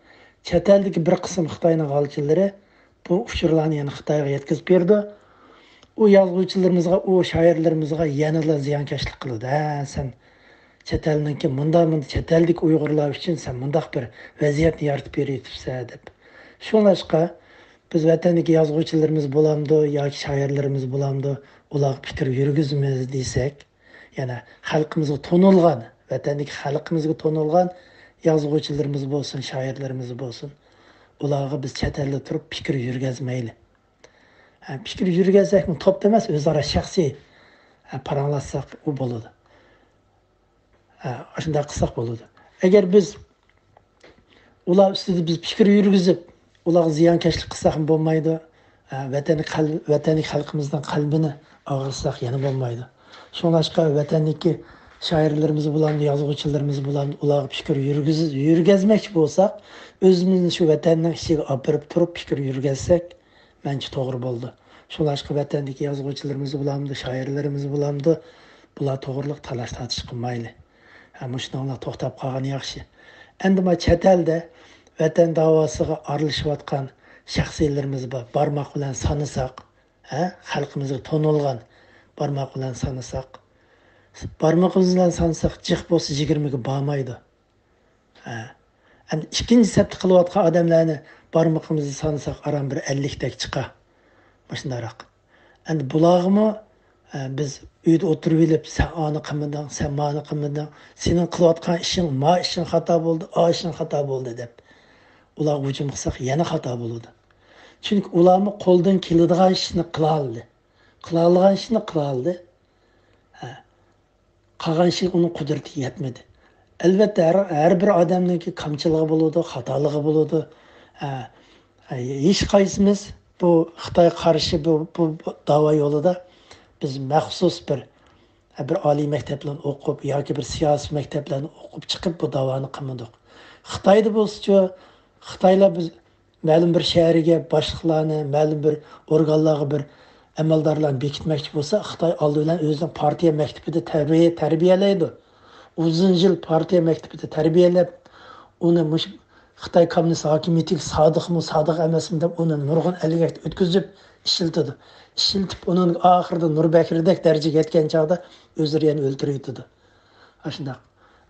چەت ئەلدىكى بىر قىسىم خىتاينىڭ غالچىلىرى بۇ ئۇچۇرلارنى يەنە خىتايغا يەتكۈزۈپ بېرىدۇ. ئۇ يازغۇچىلىرىمىزغا، ئۇ شائىرلىرىمىزغا يەنىلا زىيانكەشلىك قىلىدۇ. ھە، سەن چەت ئەلنىڭكى مۇنداق، مۇنداق، چەت ئەلدىكى ئۇيغۇرلار ئۈچۈن سەن مۇنداق بىر ۋەزىيەتنى يارىتىپ بېرىۋېتىپسەن دەپ. شۇڭلاشقا بىز ۋەتەندىكى يازغۇچىلىرىمىز بولامدۇ ياكى شائىرلىرىمىز بولامدۇ، ئۇلارغا پىكىر يۈرگۈزىمىز دېسەك، يەنە خەلقىمىزگە تونۇلغان، ۋەتەندىكى خەلقىمىزگە تونۇلغان يازغۇچىلىرىمىز بولسۇن، شائىرلىرىمىز بولسۇن، ئۇلارغا بىز چەت ئەلدە تۇرۇپ پىكىر يۈرگۈزمەيلى. ھە، پىكىر يۈرگۈزسەكمۇ توپتا ئەمەس، ئۆزئارا شەخسىي، ھە، پاراڭلاشساق ئۇ بولىدۇ. ھە، ئاشۇنداق قىلساق بولىدۇ. ئەگەر بىز ئۇلار ئۈستىدە بىز پىكىر يۈرگۈزۈپ، ئۇلارغا زىيانكەشلىك قىلساقمۇ بولمايدۇ. ھە، ۋەتەنلىك خەل-، ۋەتەنلىك خەلقىمىزنىڭ قەلبىنى ئاغرىتساق يەنە بولمايدۇ. شۇڭلاشقا ۋەتەندىكى شائىرلىرىمىز بولامدۇ، يازغۇچىلىرىمىز بولامدۇ، ئۇلارغا پىكىر يۈرگۈز-، يۈرگۈزمەكچى بولساق، ئۆزىمىزنى شۇ ۋەتەننىڭ ئىچىگە ئاپىرىپ تۇرۇپ پىكىر يۈرگۈزسەك، مەنچە توغرا بولىدۇ. شۇڭلاشقا ۋەتەندىكى يازغۇچىلىرىمىز بولامدۇ، شائىرلىرىمىز بولامدۇ، بۇلار توغرىلىق تالاش-تارتىش قىلمايلى. ھە، مۇشۇنىڭلار توختاپ قالغىنى ياخشى. ئەمدى ما چەت ئەلدە ۋەتەن داۋاسىغا ئارىلىشىۋاتقان شەخسىيلىرىمىز بار. بارماق بىلەن سانىساق، ھە، خەلقىمىزگە تونۇلغان، بارماق بىلەن سانىساق، بارمىقىمىز بىلەن سانىساق، جىق بولسا يىگىرمىگە بارمايدۇ. ھە. ئەمدى ئىككىنچى سەپتە قىلىۋاتقان ئادەملەرنى بارمىقىمىزنى سانىساق، ئاران بىر ئەللىكتەك چىقار. مۇشۇنداقراق. ئەمدى بۇلارغىمۇ، ئە، بىز ئۆيدە ئولتۇرۇۋېلىپ، سەن ئانى قىلمىدىڭ، سەن مانى قىلمىدىڭ، سېنىڭ قىلىۋاتقان ئىشىڭ، ما ئىشىڭ خاتا بولدى، ئا ئىشىڭ خاتا بولدى دەپ ئۇلارغا ھۇجۇم قىلساق يەنە خاتا بولىدۇ. چۈنكى ئۇلارمۇ قولدىن كېلىدىغان ئىشنى قىلالىدى. قىلالىغان ئىشنى قىلالىدى. ھە. قالغان ئىشى ئۇنىڭ قۇدرىتىگە يەتمىدى. ئەلۋەتتە، ھەر، ھەر بىر ئادەمنىڭكى كامچىلىقى بولىدۇ، خاتالىقى بولىدۇ. ھە، ھە، ھېچقايسىمىز بۇ خىتايغا قارشى بۇ، بۇ، بۇ داۋا يولىدا بىز مەخسۇس بىر، بىر ئالىي مەكتەپلەرنى ئوقۇپ ياكى بىر سىياسىي مەكتەپلەرنى ئوقۇپ چىقىپ بۇ داۋانى قىلمىدۇق. خىتايدا بولسىچۇ، خىتايلار بىز مەلۇم بىر شەھەرگە باشلىقلارنى، مەلۇم بىر ئورگانلارغا بىر ئەمەلدارلارنى بېكىتمەكچى بولسا، خىتاي ئالدى بىلەن ئۆزىنىڭ پارتىيە مەكتىپىدە تەربىيە، تەربىيەلەيدۇ. ئۇزۇن يىل پارتىيە مەكتىپىدە تەربىيەلەپ، ئۇنى مۇشۇ خىتاي كوممۇنىست ھاكىمىيىتىگە سادىقمۇ، سادىق ئەمەسمۇ دەپ، ئۇنى نۇرغۇن ئەلگەكتە ئۆتكۈزۈپ ئىشلىتىدۇ. ئىشلىتىپ، ئۇنىڭ ئاخىرىدا نۇر بەكرىدەك دەرىجىگە يەتكەن چاغدا ئۆزلىرى يەنە ئۆلتۈرۈۋېتىدۇ. ئاشۇنداق.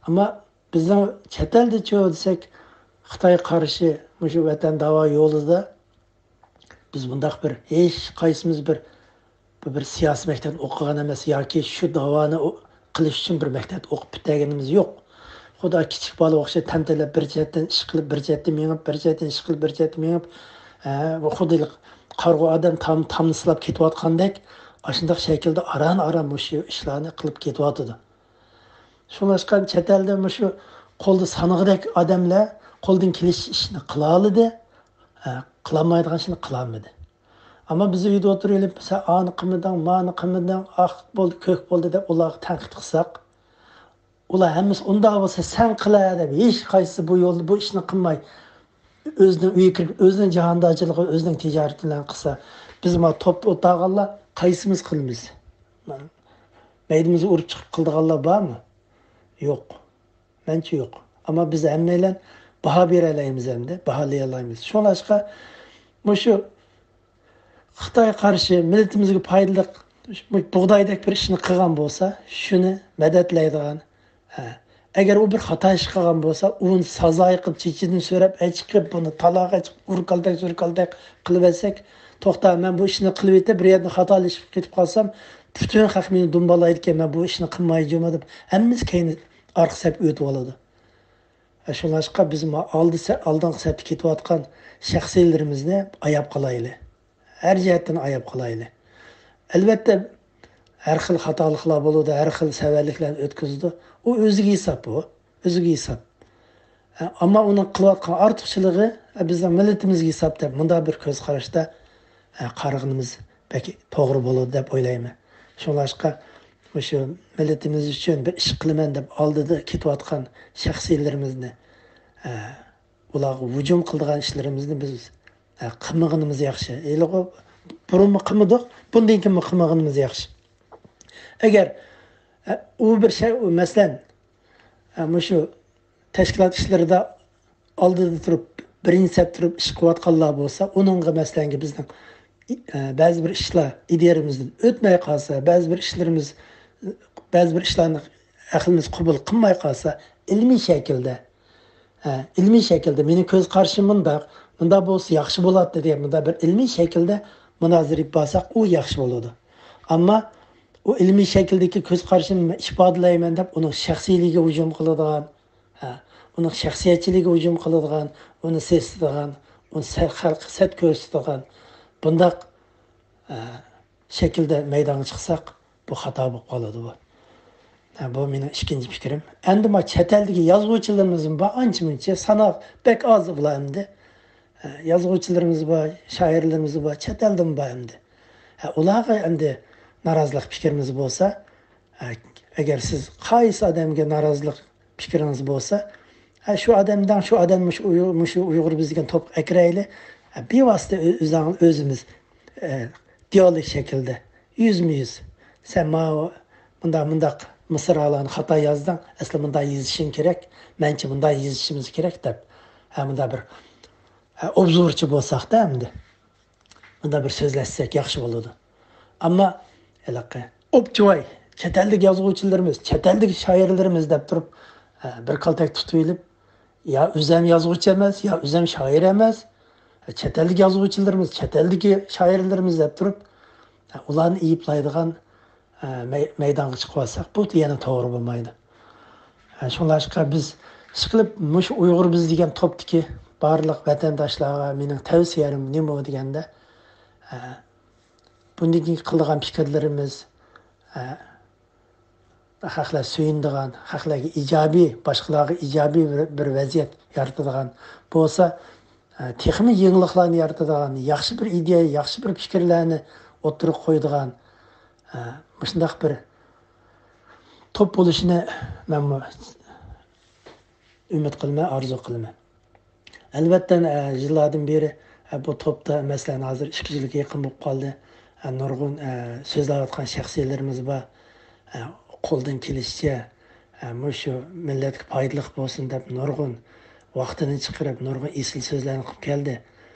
ئەمما بىزنىڭ چەت ئەلدىچۇ دېسەك، خىتايغا قارشى مۇشۇ ۋەتەن داۋا يولىدا بىز بۇنداق بىر ھېچ قايسىمىز بىر، بۇ بىر سىياسىي مەكتەپتە ئوقۇغان ئەمەس ياكى شۇ داۋانى ئو-، قىلىش ئۈچۈن بىر مەكتەپتە ئوقۇپ پۈتتۈرگىنىمىز يوق. خۇدا كىچىك بالا ئوخشاپ تەنتەلەپ بىر جەھەتتىن ئىش قىلىپ، بىر جەھەتتىن مېڭىپ، بىر جەھەتتىن ئىش قىلىپ، بىر جەھەتتىن مېڭىپ، ھە، بۇ خۇددى قارىغۇ ئادەم تام-، تامنى سىلاپ كېتىۋاتقاندەك، ئاشۇنداق شەكىلدە ئاران-ئاران مۇشۇ ئىشلارنى قىلىپ كېتىۋاتىدۇ. شۇڭلاشقا چەت ئەلدە مۇشۇ قولدا سانىغۇدەك ئادەملەر قولدىن كېلىش ئىشنى قىلالىدى، ھە، قىلالمايدىغان ئىشنى قىلالمىدى. ئەمما بىز ئۆيدە ئولتۇرۇۋېلىپ، سەن ئانى قىلمىدىڭ، مانى قىلمىدىڭ، ئاق بولدى، كۆك بولدى دەپ ئۇلارغا تەنقىد قىلساق، ئۇلار ھەممىسى ئۇنداق بولسا سەن قىلە دەپ، ھېچ قايسىسى بۇ يولدا بۇ ئىشنى قىلماي، ئۆزىنىڭ ئۆيىگە كىرىپ، ئۆزىنىڭ جاھاندارچىلىقى، ئۆزىنىڭ تىجارىتى بىلەن قىلسا، بىز مانا توپتا ئولتۇرغانلار قايسىمىز قىلىمىز؟ مەيدىمىزنى ئۇرۇپ چىقىپ قىلىدىغانلار بارمۇ؟ يوق. مەنچە يوق. ئەمما بىز ھەممەيلەن باھا بېرەلەيمىز ئەمدى، باھالىيالايمىز. شۇڭلاشقا مۇشۇ خىتايغا قارشى مىللىتىمىزگە پايدىلىق بۇغدايدەك بىر ئىشنى قىلغان بولسا، شۇنى مەدەتلەيدىغان، ھە، ئەگەر ئۇ بىر خاتا ئىش قىلغان بولسا، ئۇنى سازايى قىلىپ، چېچىدىن سۆرەپ، ئەچىقىپ، بۇنى تالاغا ئەچىقىپ، ئۇركالدەك، سۈركالدەك قىلىۋەتسەك، توختا، مەن بۇ ئىشنى قىلىۋېتىپ، بىر يەردە خاتالىشىپ كېتىپ قالسام، پۈتۈن خەق مېنى دۇمبالايدىكەن، مەن بۇ ئىشنى قىلماي جۇمۇ دەپ، ھەممىسى كەينى ئارقا سەپكە ئۆتۈۋالىدۇ. شۇڭلاشقا بىز ما-، ئالدى سە-، ئالدىنقى سەپتە كېتىۋاتقان شەخسىيلىرىمىزنى ئاياپ قالايلى. ھەر جەھەتتىن ئاياپ قالايلى. ئەلۋەتتە، ھەر خىل خاتالىقلار بولىدۇ، ھەر خىل سەۋەنلىكلەرنى ئۆتكۈزىدۇ. ئۇ ئۆزىگە ھېساب ئۇ. ئۆزىگە ھېساب. ئە، ئەمما ئۇنىڭ قىلىۋاتقان ئارتۇقچىلىقى، ئە، بىزنىڭ مىللىتىمىزگە ھېساب دەپ مۇنداق بىر كۆز قاراشتا، ئە، قارىغىنىمىز بەك توغرا بولىدۇ دەپ ئويلايمەن. شۇڭلاشقا مۇشۇ مىللىتىمىز ئۈچۈن بىر ئىش قىلىمەن دەپ ئالدىدا كېتىۋاتقان شەخسىيلىرىمىزنى، ئە، ئۇلارغا ھۇجۇم قىلىدىغان ئىشلىرىمىزنى بىز، ئە، قىلمىغىنىمىز ياخشى. ھېلىقى بۇرۇنمۇ قىلمىدۇق، بۇندىن كېيىنمۇ قىلمىغىنىمىز ياخشى. ئەگەر، ئە، ئۇ بىر شەي، ئۇ، مەسىلەن، ئە، مۇشۇ تەشكىلات ئىشلىرىدا ئالدىدا تۇرۇپ، بىرىنچى سەپتە تۇرۇپ ئىش قىلىۋاتقانلار بولسا، ئۇنىڭغا، مەسىلەنكى، بىزنىڭ، ئە، بەزى بىر ئىشلار ئىدىيەمىزدىن ئۆتمەي قالسا، بەزى بىر ئىشلىرىمىز، بەزى بىر ئىشلارنى ئەقلىمىز قوبۇل قىلماي قالسا، ئىلمىي شەكىلدە، ئە، ئىلمىي شەكىلدە، مېنىڭ كۆز قارىشىم مۇنداق، مۇنداق بولسا ياخشى بولاتتى دېگەن، مۇنداق بىر ئىلمىي شەكىلدە مۇنازىرە ئېلىپ بارساق، ئۇ ياخشى بولىدۇ. ئەمما ئۇ ئىلمىي شەكىلدىكى كۆز قارىشىمنى ئىپادىلەيمەن دەپ، ئۇنىڭ شەخسىيلىكىگە ھۇجۇم قىلىدىغان، ھە، ئۇنىڭ شەخسىيەتچىلىكىگە ھۇجۇم قىلىدىغان، ئۇنى سېسىتىدىغان، ئۇنى سە-، خەلققە سەت كۆرسىتىدىغان بۇنداق، ھە، شەكىلدە مەيدانغا چىقساق، بۇ خاتا بولۇپ قالىدۇ بۇ. ھە، بۇ مېنىڭ ئىككىنچى پىكرىم. ئەمدى ما چەت ئەلدىكى يازغۇچىلىرىمىزمۇ بار، ئانچە مۇنچە، ساناق بەك ئاز بۇلار ئەمدى. ھە، يازغۇچىلىرىمىز بار، شائىرلىرىمىز بار، چەت ئەلدىمۇ بار ئەمدى. ھە، ئۇلارغا ئەمدى نارازىلىق پىكرىمىز بولسا، ھە، ئەگەر سىز قايسى ئادەمگە نارازىلىق پىكرىڭىز بولسا، ھە، شۇ ئادەمدىن، شۇ ئادەم مۇشۇ ئۇيغۇر، مۇشۇ ئۇيغۇر بىز دېگەن توپقا ئەكىرەيلى، ھە، بىۋاسىتە ئۆ-، ئۆزىڭ-، ئۆزىمىز، ئە، دىئالوگ شەكلىدە، يۈزمۇ يۈز. سەن ماۋۇ مۇنداق، مۇنداق مىسرالارنى خاتا يازدىڭ، ئەسلى مۇنداق يېزىشىڭ كېرەك، مەنچە مۇنداق يېزىشىمىز كېرەك دەپ، ھە، مۇنداق بىر، ھە، ئوبزورچى بولساقتا ئەمدى. مۇنداق بىر سۆزلەشسەك ياخشى بولىدۇ. ئەمما ھېلىقى ئوپچىۋاي، چەت ئەلدىكى يازغۇچىلىرىمىز، چەت ئەلدىكى شائىرلىرىمىز دەپ تۇرۇپ، ھە، بىر كالتەك تۇتۇۋېلىپ، يا ئۆزەم يازغۇچى ئەمەس، يا ئۆزەم شائىر ئەمەس، چەت ئەلدىكى يازغۇچىلىرىمىز، چەت ئەلدىكى شائىرلىرىمىز دەپ تۇرۇپ، ھە، ئۇلارنى ئەيىبلەيدىغان، ھە، مەي-، مەيدانغا چىقىۋالساق، بۇ يەنە توغرا بولمايدۇ. ھە، شۇڭلاشقا بىز ئىشقىلىپ مۇشۇ ئۇيغۇر بىز دېگەن توپتىكى بارلىق ۋەتەنداشلارغا مېنىڭ تەۋسىيەم نېمە دېگەندە، ھە، بۇندىن كېيىنكى قىلىدىغان پىكىرلىرىمىز، ھە، خەقلەر سۆيۈنىدىغان، خەقلەرگە ئىجابىي، باشقىلارغا ئىجابىي بىر، بىر ۋەزىيەت يارىتىدىغان بولسا، ھە، تېخىمۇ يېڭىلىقلارنى يارىتىدىغان، ياخشى بىر ئىدىيە، ياخشى بىر پىكىرلەرنى ئوتتۇرىغا قويىدىغان، ھە، مۇشۇنداق بىر توپ بولۇشىنى مەنمۇ ئۈمىد قىلىمەن، ئارزۇ قىلىمەن. ئەلۋەتتە، ئە، يىللاردىن بېرى، ئە، بۇ توپتا، مەسىلەن، ھازىر ئىككى يىلغا يېقىن بولۇپ قالدى. ئە، نۇرغۇن، ئە، سۆزلەۋاتقان شەخسىيلىرىمىز بار. ئە، قولدىن كېلىشىچە، ئە، مۇشۇ مىللەتكە پايدىلىق بولسۇن دەپ نۇرغۇن ۋاقتىنى چىقىرىپ، نۇرغۇن ئېسىل سۆزلەرنى قىلىپ كەلدى.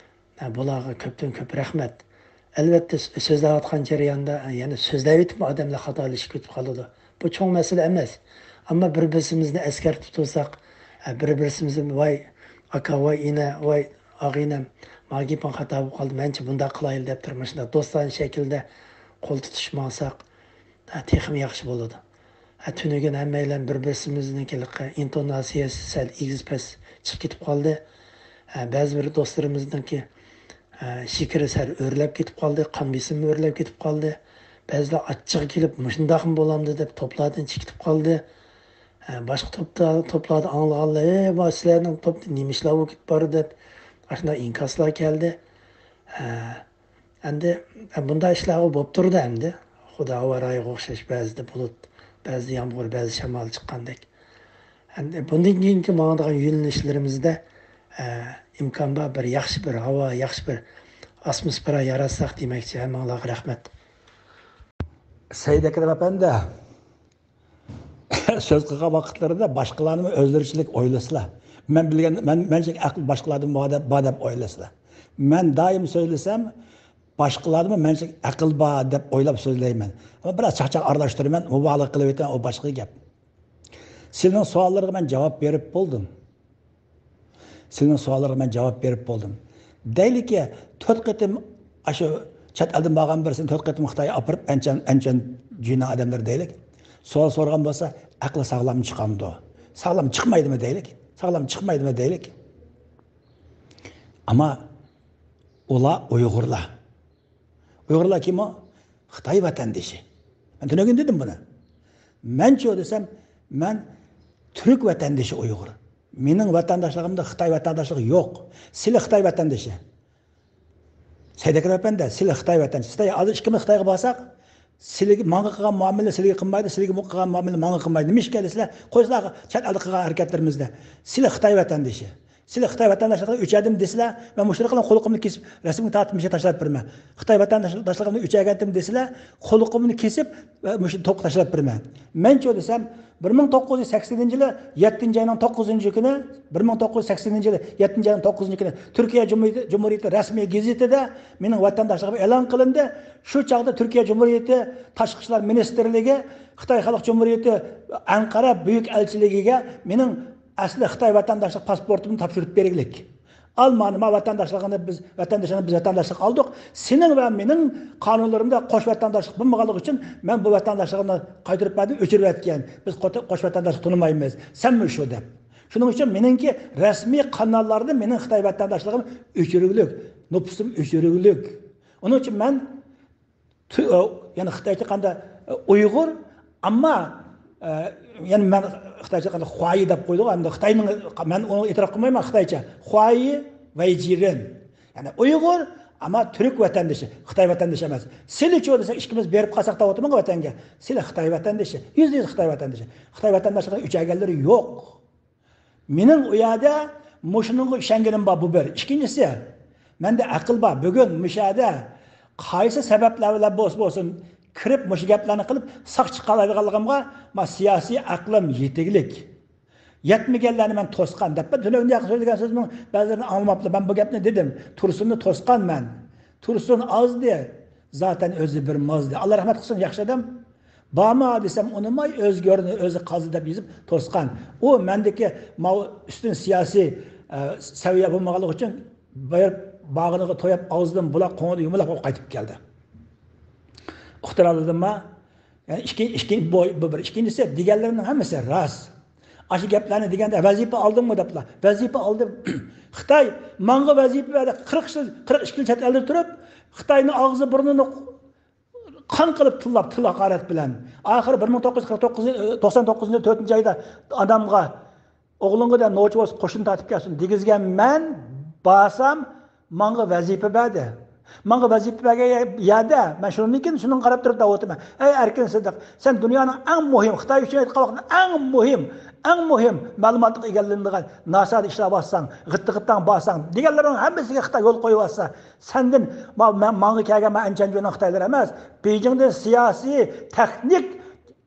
ھە، بۇلارغا كۆپتىن كۆپ رەھمەت. ئەلۋەتتە، سۆ-، سۆزلەۋاتقان جەرياندا، يەنە سۆزلەۋېتىپمۇ ئادەملەر خاتالىشىپ كېتىپ قالىدۇ. بۇ چوڭ مەسىلە ئەمەس. ئەمما بىر-بىرسىمىزنى ئەسكەرتىپ تۇرساق، ھە، بىر-بىرسىمىزنى، ۋاي ئاكا، ۋاي ئىنە، ۋاي ئاغىنەم، ما گېپىڭ خاتا بولۇپ قالدى، مەنچە بۇنداق قىلايلى دەپ تۇرۇپ، مۇشۇنداق دوستانە شەكىلدە قول تۇتۇشۇپ ماڭساق، ھە، تېخىمۇ ياخشى بولىدۇ. ھە، تۈنۈگۈن ھەممەيلەن بىر-بىرسىمىزنىڭكى ئىنتوناتسىيەسى سەل ئېگىز-پەس چىقىپ كېتىپ قالدى. ھە، بەزى بىر دوستلىرىمىزنىڭكى، ھە، شېكىرى سەل ئۆرلەپ كېتىپ قالدى، قان بېسىمى ئۆرلەپ كېتىپ قالدى. بەزىلەر ئاچچىقى كېلىپ، مۇشۇنداقمۇ بولامدۇ دەپ توپلاردىن چىقىپ كېتىپ قالدى. ھە، باشقا توپتا، توپلاردا ئاڭلىغانلار، «ئەي، ما سىلەرنىڭ توپتا نېمە ئىشلار بولۇپ كېتىپ بارىدۇ؟» دەپ ئاشۇنداق ئىنكاسلار كەلدى. ھە، ئەمدى، ئە، بۇنداق ئىشلارغۇ بولۇپ تۇرىدۇ ئەمدى. خۇدا ھاۋا رايىغا ئوخشاش، بەزىدە بۇلۇت، بەزىدە يامغۇر، بەزىدە شامال چىققاندەك. ئەمدى بۇندىن كېيىنكى ماڭىدىغان يۆنىلىشلىرىمىزدە، ئە، ئىمكان بار بىر ياخشى بىر ھاۋا، ياخشى بىر ئاتموسفېرا ياراتساق دېمەكچى. ھەممىڭلارغا رەھمەت. سەيدەكرەم ئەپەندى، سۆز قىلغان ۋاقىتلىرىدا باشقىلارنىمۇ ئۆزلىرىچىلىك ئويلىسىلا. مەن بىلگەن، مەن، مەنچە ئەقىل باشقىلاردىن بار دەپ، بار دەپ ئويلىسىلا. مەن دائىم سۆزلىسەم، باشقىلاردىمۇ مەنچە ئەقىل بار دەپ ئويلاپ سۆزلەيمەن. ئەمما بىراز چاقچاق ئارىلاشتۇرىمەن، مۇبالىغە قىلىۋېتىمەن، ئۇ باشقا گەپ. سېنىڭ سوئاللىرىغا مەن جاۋاب بېرىپ بولدۇم. سېنىڭ سوئاللىرىغا مەن جاۋاب بېرىپ بولدۇم. دەيلىكى، تۆت قېتىم ئاشۇ چەت ئەلدىن بارغان بىرسىنى تۆت قېتىم خىتايغا ئاپىرىپ، ئەنچەن، ئەنچەن جۈينىڭ ئادەملىرى دەيلىك. سوئال سورىغان بولسا، ئەقلى ساغلام چىقامدۇ؟ ساغلام چىقمايدىمۇ دەيلىك؟ ساغلام چىقمايدىمۇ دەيلىك؟ ئەمما ئۇلار ئۇيغۇرلار. ئۇيغۇرلار كىم ئۇ؟ خىتاي ۋەتەندىشى. مەن تۈنۈگۈن دېدىم بۇنى. مەنچۇ دېسەم، مەن تۈرك ۋەتەندىشى ئۇيغۇر. مېنىڭ ۋەتەنداشلىقىمدا خىتاي ۋەتەنداشلىقى يوق. سىلى خىتاي ۋەتەندىشى. سەيدەكرەم ئەپەندى، سىلى خىتاي ۋەتەندىشى. خىتاي، ھازىر ئىككىمىز خىتايغا بارساق، سىلىگە، ماڭا قىلغان مۇئامىلە سىلىگە قىلمايدۇ، سىلىگە قىلغان مۇئامىلە ماڭا قىلمايدۇ. نېمىشقا دېسىلەر، قويسىلار چەت ئەلدە قىلغان ھەرىكەتلىرىمىزنى. سىلى خىتاي ۋەتەندىشى. سىلەر خىتاي ۋەتەنداشلىقىنى ئۆچۈردۈم دېسىلە، مەن مۇشۇ قىلىپ قۇلىقىمنى كېسىپ، رەسىمگە تارتىپ مۇشۇ تاشلاپ بېرىمەن. خىتاي ۋەتەنداشلىقىمنى ئۆچۈرگەنتىم دېسىلە، قۇلىقىمنى كېسىپ، مۇشۇ توققا تاشلاپ بېرىمەن. مەنچۇ دېسەم، بىر مىڭ توققۇز يۈز سەكسىنىنچى يىلى يەتتىنچى ئاينىڭ توققۇزىنچى كۈنى، بىر مىڭ توققۇز يۈز سەكسىنىنچى يىلى يەتتىنچى ئاينىڭ توققۇزىنچى كۈنى تۈركىيە جۇمھۇرىيىتى، جۇمھۇرىيىتى رەسمىي گېزىتىدە مېنىڭ ۋەتەنداشلىقىم ئېلان قىلىندى. شۇ چاغدا تۈركىيە جۇمھۇرىيىتى تاشقى ئىشلار مىنىستىرلىكى خىتاي خەلق جۇمھۇرىيىتى ئەنقەرە بۈيۈك ئەلچىلىكىگە مېنىڭ ئەسلى خىتاي ۋەتەنداشلىق پاسپورتىمنى تاپشۇرۇپ بېرىگلىك. ئال مانا، ما ۋەتەنداشلىقىنى بىز، ۋەتەنداشلىقنى بىز ۋەتەنداشلىق ئالدۇق. سېنىڭ ۋە مېنىڭ قانۇنلىرىمدا قوش ۋەتەنداشلىق بولمىغانلىقى ئۈچۈن مەن بۇ ۋەتەنداشلىقنى قايتۇرۇپ بەردىم، ئۆچۈرۈۋەتكەن. بىز قوت-، قوش ۋەتەنداشلىق تونۇمايمىز. سەنمۇ شۇ دەپ. شۇنىڭ ئۈچۈن مېنىڭكى رەسمىي قاناللاردا مېنىڭ خىتاي ۋەتەنداشلىقىم ئۆچۈرۈگلۈك، نوپۇسۇم ئۆچۈرۈگلۈك. ئۇنىڭ ئۈچۈن مەن تۈ-، ئە، يەنى خىتايچە قاندا، ئە، ئۇيغۇر، ئەمما، ئە، يەنى مەن خىتايچە قاندا خۇايى دەپ قويدۇق. ئەمدى خىتاينىڭ، مەن ئۇنى ئېتىراپ قىلمايمەن خىتايچە. خۇايى ۋەيجىرىن. يەنى ئۇيغۇر، ئەمما تۈرك ۋەتەندىشى، خىتاي ۋەتەندىشى ئەمەس. سىلىچۇ دېسە، ئىككىمىز بېرىپ قالساق دەۋاتىمەن ۋەتەنگە. سىلى خىتاي ۋەتەندىشى، يۈزدە يۈز خىتاي ۋەتەندىشى. خىتاي ۋەتەنداشلىقىنى ئۆچۈرگەنلىرى يوق. مېنىڭ ئۇ يەردە مۇشۇنىڭغا ئىشەنگىنىم بار، بۇ بىر. ئىككىنچىسى، مەندە ئەقىل بار. بۈگۈن مۇشۇ يەردە قايسى سەۋەبلەر بىلەن بولسا بولسۇن، كىرىپ مۇشۇ گەپلەرنى قىلىپ ساق چىقالايدىغانلىقىمغا ما سىياسىي ئەقلىم يېتىگلىك. يەتمىگەنلەرنى مەن توسقان دەپ، تۆلەۋنى ياخشى سۆزلىگەن سۆزنىڭ بەزىلىرىنى ئاڭلىماپلا. مەن بۇ گەپنى دېدىم. تۇرسۇننى توسقان مەن. تۇرسۇن ئازدى. زاتەن ئۆزى بىر مازدى. ئاللا رەھمەت قىلسۇن، ياخشى ئادەم. بارما دېسەم ئۇنىماي، ئۆزگە ئورنىنى ئۆزى قازدى دەپ يېزىپ توسقان. ئۇ مەندىكى ماۋۇ ئۈستۈن سىياسىي، ئە، سەۋىيە بولمىغانلىقى ئۈچۈن بېرىپ باغرىغا توياپ، ئاغزىدىن بۇلاق قوڭىدى يۇمىلاپ قايتىپ كەلدى. ئۇقتۇرالىدىمما؟ يەنى ئىككى، ئىككى، بۇ، بۇ بىر. ئىككىنچىسى، دېگەنلىرىنىڭ ھەممىسى راست. ئاشۇ گەپلەرنى دېگەندە، ۋەزىپە ئالدىڭمۇ دەپلا، ۋەزىپە ئالدىم. خىتاي ماڭا ۋەزىپە بەردى. قىرىق يىل، قىرىق ئىككى يىل چەت ئەلدە تۇرۇپ، خىتاينىڭ ئاغزى بۇرنىنى قان قىلىپ تىللاپ، تىل ھاقارەت بىلەن. ئاخىرى بىر مىڭ توققۇز يۈز قىرىق توققۇز، توقسان توققۇزىنچى يىل تۆتىنچى ئايدا ئانامغا، «ئوغلۇڭغا دە نوچى بولسا قوشۇن تارتىپ كەلسۇن» دېگۈزگەن مەن بارسام، ماڭا ۋەزىپە بەردى. ماڭا ۋەزىپە بەرگەن يەردە مەن شۇنىڭدىن كېيىن شۇنىڭغا قاراپ تۇرۇپ دەۋاتىمەن. ئەي ئەركىن سىدىق، سەن دۇنيانىڭ ئەڭ مۇھىم، خىتاي ئۈچۈن ئېيتقان ۋاقىتتا ئەڭ مۇھىم، ئەڭ مۇھىم مەلۇماتلىق ئىگىلىنىدىغان ناسادا ئىشلەۋاتساڭ، غىتتە غىتتاڭ بارساڭ دېگەنلىرىڭ ھەممىسىگە خىتاي يول قويۇۋاتسا، سەندىن ما-، ما-، ماڭا كەلگەن ما ئەنچەنجۈنىڭ خىتايلىرى ئەمەس، بېيجىڭدىن سىياسىي، تېخنىك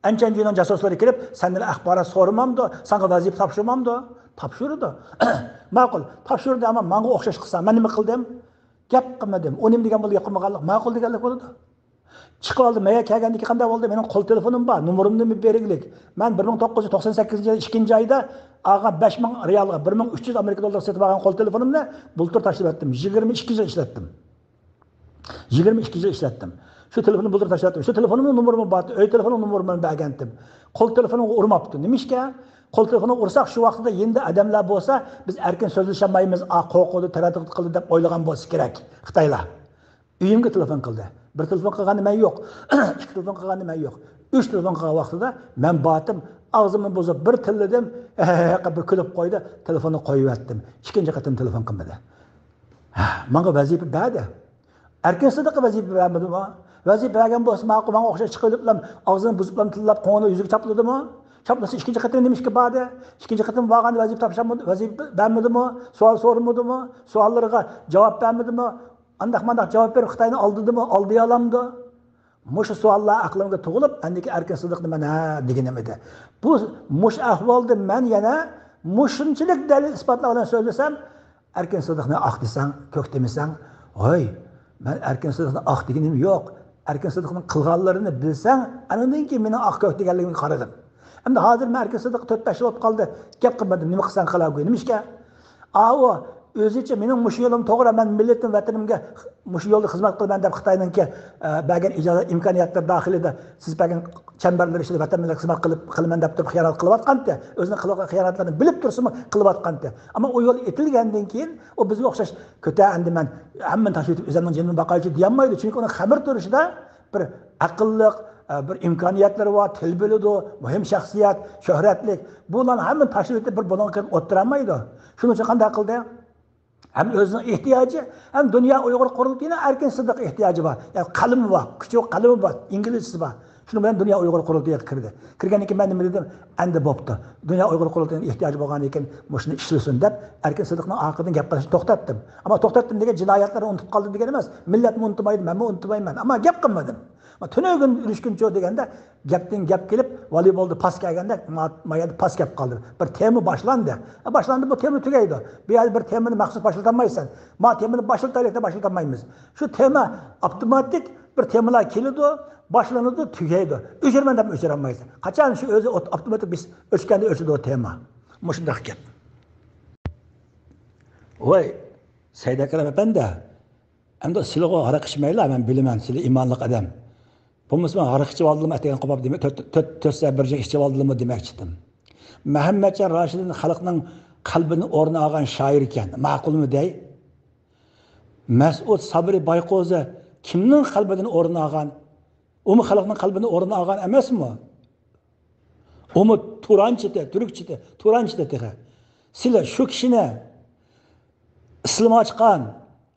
ئەنچەنجۈنىڭ جاسۇسلىرى كېلىپ، سەندىن ئەخبارات سورىمامدۇ؟ ساڭا ۋەزىپە تاپشۇرمامدۇ؟ تاپشۇرىدۇ. ماقۇل، تاپشۇردى، ئەمما ماڭا ئوخشاش قىلساڭ، مەن نېمە قىلدىم؟ گەپ قىلمىدىم. ئۇ نېمە دېگەن بولدى، گەپ قىلمىغانلىق؟ ماقۇل دېگەنلىك بولىدۇ. چىقىۋالدى، مەيە كەلگەندىن كېيىن قانداق بولدى؟ مېنىڭ قول تېلېفونۇم بار، نومۇرۇمنى بېرىگلىك. مەن بىر مىڭ توققۇز يۈز توقسان سەككىزىنچى يىل ئىككىنچى ئايدا ئالغان بەش مىڭ رېئالغا، بىر مىڭ ئۈچ يۈز ئامېرىكا دوللىرىغا سېتىپ ئالغان قول تېلېفونۇمنى بۇلتۇر تاشلىۋەتتىم. يىگىرمە ئىككى يىل ئىشلەتتىم. يىگىرمە ئىككى يىل ئىشلەتتىم. شۇ تېلېفوننى بۇلتۇر تاشلىۋەتتىم. شۇ تېلېفوننىڭ نومۇرىمۇ بار، ئۆي تېلېفوننىڭ نومۇرىمۇ بەرگەنتىم. قول تېلېفونىغا ئۇرماپتۇ. نېمىشقا؟ قول تېلېفونىغا ئۇرساق، شۇ ۋاقىتتا يېنىدا ئادەملەر بولسا، بىز ئەركىن سۆزلىشەلمەيمىز، ئا، قورقىدۇ، تەرەددۇت قىلىدۇ دەپ ئويلىغان بولسا كېرەك خىتايلار. ئۆيۈمگە تېلېفون قىلدى. بىر تېلېفون قىلغاندا مەن يوق. ئىككى تېلېفون قىلغاندا مەن يوق. ئۈچ تېلېفون قىلغان ۋاقتىدا مەن بارتىم، ئاغزىمنى بۇزۇپ بىر تىللىدىم، بىر كۈلۈپ قويدى، تېلېفوننى قويۇۋەتتىم. ئىككىنچى قېتىم تېلېفون قىلمىدى. ھە، ماڭا ۋەزىپە بەردى. ئەركىن سىدىققا ۋەزىپە بەرمىدىمۇ؟ ۋەزىپە بەرگەن بولسا، ماقۇل، ماڭا ئوخشاش چىقىۋېلىپلا، ئاغزىنى بۇزۇپلا تىللاپ، قوڭىنى يۈزىگە چاپلىدىمۇ؟ چاپلىسا، ئىككىنچى قېتىم نېمە ئىشقا باردى؟ ئىككىنچى قېتىم بارغاندا ۋەزىپە تاپشۇرمىدى، ۋەزىپە بەرمىدىمۇ؟ سوئال سورىمىدىمۇ؟ سوئاللىرىغا جاۋاب بەرمىدىمۇ؟ ئانداق مانداق جاۋاب بېرىپ، خىتاينى ئالدىدىمۇ؟ ئالدىيالامدۇ؟ مۇشۇ سوئاللار ئەقلىمگە تۇغۇلۇپ، ئەندىكى ئەركىن سىدىقنى مەن ھە دېگىنىم ئىدى. بۇ، مۇشۇ ئەھۋالدا مەن يەنە مۇشۇنچىلىك دەلىل ئىسپاتلار بىلەن سۆزلىسەم، ئەركىن سىدىقنى ئاق دېسەڭ، كۆك دېمىسەڭ، ھوي، مەن ئەركىن سىدىقنى ئاق دېگىنىم يوق. ئەركىن سىدىقنىڭ قىلغانلىرىنى بىلسەڭ، ئاندىن كېيىن مېنىڭ ئاق كۆك دېگەنلىكىمگە قارىغىن. ئەمدى ھازىر مەن ئەركىن سىدىققا تۆت بەش يىل بولۇپ قالدى، گەپ قىلمىدىم، نېمە قىلساڭ قىلاۋەرگىن. نېمىشقا؟ ئاۋۇ ئۆزىچە مېنىڭ مۇشۇ يولۇم توغرا، مەن مىللىتىم، ۋەتىنىمگە مۇشۇ يولدا خىزمەت قىلىمەن دەپ خىتاينىڭكى، ئە، بەرگەن ئىجازەت ئىمكانىيەتلىرى داخىلىدا، سىز بەرگەن چەمبەرلەر ئىچىدە ۋەتەن مىللەتكە خىزمەت قىلىپ، قىلىمەن دەپ تۇرۇپ خىيانەت قىلىۋاتقانتى. ئۆزىنىڭ قىلىۋاتقان خىيانەتلىرىنى بىلىپ تۇرسىمۇ قىلىۋاتقانتى. ئەمما ئۇ يول ئېتىلگەندىن كېيىن، ئۇ بىزگە ئوخشاش، «كۆتە ئەمدى مەن ھەممىنى تاشلىۋېتىپ ئۆزۈمنىڭ جېنىمنى باقايچۇ» دېيەلمەيدۇ. چۈنكى ئۇنىڭ خەمىرى تۇرۇشىدا بىر ئەقىللىق، ئە، بىر ئىمكانىيەتلىرى بار، تىل بىلىدۇ، مۇھىم شەخسىيەت، شۆھرەتلىك. بۇلارنى ھەممىنى تاشلىۋېتىپ بىر بۇلۇڭغا كىرىپ ئولتۇرالمايدۇ. شۇنىڭ ئۈچۈن قانداق قىلدى؟ ھەم ئۆزىنىڭ ئېھتىياجى، ھەم دۇنيا ئۇيغۇر قۇرۇلتىيىنىڭ ئەركىن سىدىق ئېھتىياجى بار. يەنى قەلىمى بار، كۈچى، قەلىمى بار، ئىنگلىزچىسى بار. شۇنىڭ بىلەن دۇنيا ئۇيغۇر قۇرۇلتىيىغا كىردى. كىرگەندىن كېيىن مەن نېمە دېدىم؟ ئەمدى بوپتۇ. دۇنيا ئۇيغۇر قۇرۇلتىيىنىڭ ئېھتىياجى بولغاندىن كېيىن مۇشۇنى ئىشلىسۇن دەپ، ئەركىن سىدىقنىڭ ئارقىدىن گەپ قىلىشنى توختاتتىم. ئەمما توختاتتىم دېگەن جىنايەتلەرنى ئۇنتۇپ قالدىم دېگەن ئەمەس. مىللەتمۇ ئۇنتۇمايدۇ، مەنمۇ ئۇنتۇمايمەن. ئەمما گەپ قىلمىدىم. تۈنۈگۈن ئۈلۈشكۈنچۇ دېگەندە گەپتىن گەپ كېلىپ، ۋالىبولدا پاس كەلگەندە ما-، ما يەردە پاس كەپ قالدى. بىر تېما باشلاندى. باشلاندى، بۇ تېما تۈگەيدۇ. بۇ يەردە بىر تېمىنى مەخسۇس باشلىتالمايسەن. ما تېمىنى باشلىتايلى دەپ باشلىتالمايمىز. شۇ تېما ئاپتوماتىك بىر تېمىلار كېلىدۇ، باشلىنىدۇ، تۈگەيدۇ. ئۆچۈرىمەن دەپ ئۆچۈرەلمەيسەن. قاچان شۇ ئۆزى ئوت-، ئاپتوماتىك بىز ئۆچكەندە ئۆچىدۇ تېما. مۇشۇنداق گەپ. ۋاي، سەيدەكرەم ئەپەندى، ئەمدى سىلىغۇ ھاراق ئىچمەيلا، مەن بىلىمەن، سىلى ئىمانلىق ئادەم. بولمىسا مەن ھاراق ئىچىۋالدىممۇ، ئەتىگەن قوپاپ دېمە-، تۆت، تۆت، تۆت سەت بىر جىڭ ئىچىۋالدىممۇ دېمەكچىدىم. مەھەممەتجان راشىدىن خەلقنىڭ قەلبىدىن ئورۇن ئالغان شائىر ئىكەن، ماقۇلمۇ دەي؟ مەسئۇد سابىرى بايقوزى كىمنىڭ قەلبىدىن ئورۇن ئالغان؟ ئۇمۇ خەلقنىڭ قەلبىدىن ئورۇن ئالغان ئەمەسمۇ؟ ئۇمۇ تۇرانچىتى، تۈركچىتى، تۇرانچىتى تېخى. سىلەر شۇ كىشىنى ئىسلام ئاچقان،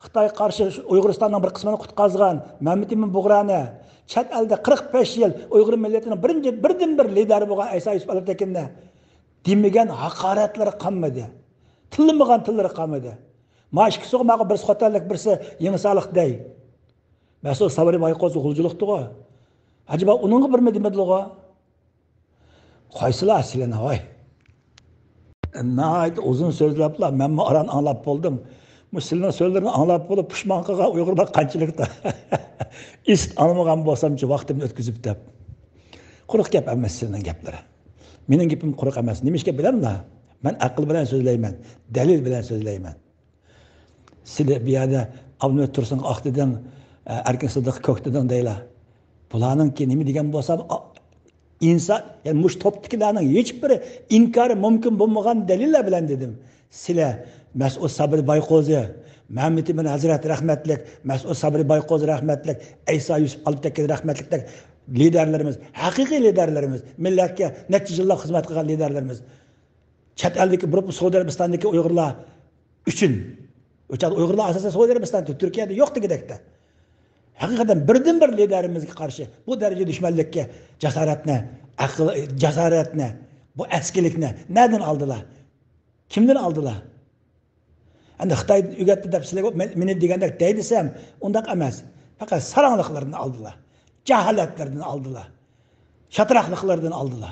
خىتايغا قارشى ئۇيغۇرىستاننىڭ بىر قىسمىنى قۇتقازغان مەمتىمىن بۇغرانى، چەت ئەلدە قىرىق بەش يىل ئۇيغۇر مىللىتىنىڭ بىرىنچى، بىردىنبىر لىدېرى بولغان ئەيسا يۈسۈپ ئالپتېكىننى دېمىگەن ھاقارەتلىرى قالمىدى. تىللىمىغان تىللىرى قالمىدى. ما ئىككىسىغۇ ماقۇل، بىرسى خوتەنلىك، بىرسى يېڭىسارلىق دەي. مەسئۇل سابىرى بايقوزى غۇلجىلىقتىغۇ. ئەجەبا ئۇنىڭغا بىرمۇ دېمىدىلىغۇ؟ قايسىلار سىلىنى ھاي؟ ناھايىتى ئۇزۇن سۆزلەپلا مەنمۇ ئاران ئاڭلاپ بولدۇم. مۇ سىلىنىڭ سۆزلىرىنى ئاڭلاپ بولۇپ پۇشمان قىلغان ئۇيغۇرلار قانچىلىكتا؟ ئىسىت ئاڭلىمىغان بولسامچۇ ۋاقتىمنى ئۆتكۈزۈپ دەپ. قۇرۇق گەپ ئەمەس سىلىنىڭ گەپلىرى. مېنىڭ گېپىم قۇرۇق ئەمەس. نېمىشقا بىلەملا؟ مەن ئەقىل بىلەن سۆزلەيمەن، دەلىل بىلەن سۆزلەيمەن. سىلى بۇ يەردە ئابلىمىت تۇرسۇنغا ئاق دېدىڭ، ئەركىن سىدىققا كۆك دېدىڭ دەيلا. بۇلارنىڭكى نېمە دېگەن بولسام، ئا-، ئىنسان، يەنى مۇشۇ توپتىكىلەرنىڭ ھېچبىرى ئىنكارى مۇمكىن بولمىغان دەلىللەر بىلەن دېدىم. سىلە مەسئۇد سابىر بايقوزى، مەمتىمىن ھەزرەت رەھمەتلىك، مەسئۇد سابىر بايقوزى رەھمەتلىك، ئەيسا يۈسۈپ ئالپتېكىن رەھمەتلىكتەك لىدەرلىرىمىز، ھەقىقىي لىدەرلىرىمىز، مىللەتكە نەچچە يىللاپ خىزمەت قىلغان لىدەرلىرىمىز، چەت ئەلدىكى، بولۇپمۇ سەئۇدى ئەرەبىستاندىكى ئۇيغۇرلار ئۈچۈن. ئۇ چاغدا ئۇيغۇرلار ئاساسەن سەئۇدى ئەرەبىستاندا، تۈركىيەدە يوق دېگۈدەكتە. ھەقىقەتەن بىردىنبىر لىدېرىمىزگە قارشى بۇ دەرىجە دۈشمەنلىككە جاسارەتنى، ئەقىل، جاسارەتنى، بۇ ئەسكىلىكنى نەدىن ئالدىلا؟ كىمدىن ئالدىلا؟ ئەمدى خىتاي ئۆگەتتى دەپ سىلەرگە مەن، مېنى دېگەندەك دەي دېسەم، ئۇنداق ئەمەس. پەقەت ساراڭلىقلىرىدىن ئالدىلا. جاھالەتلىرىدىن ئالدىلا. شاتراقلىقلىرىدىن ئالدىلا.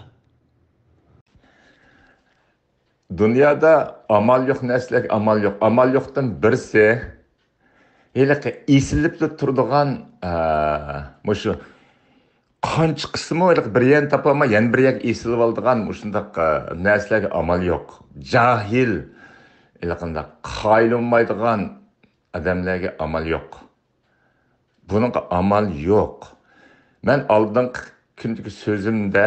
دۇنيادا ئامال يوق نەرسىلەرگە ئامال يوق. ئامال يوقتىن بىرسى، ھېلىقى ئېسىلىپلا تۇرىدىغان، ئە، مۇشۇ قانچە قىسمى ھېلىقى بىر يەرنى تاپالماي، يەنە بىر يەرگە ئېسىلىۋالىدىغان مۇشۇنداق، ئە، نەرسىلەرگە ئامال يوق. جاھىل، ھېلىقىنداق قايىل بولمايدىغان ئادەملەرگە ئامال يوق. بۇنىڭغا ئامال يوق. مەن ئالدىنقى كۈندىكى سۆزۈمدە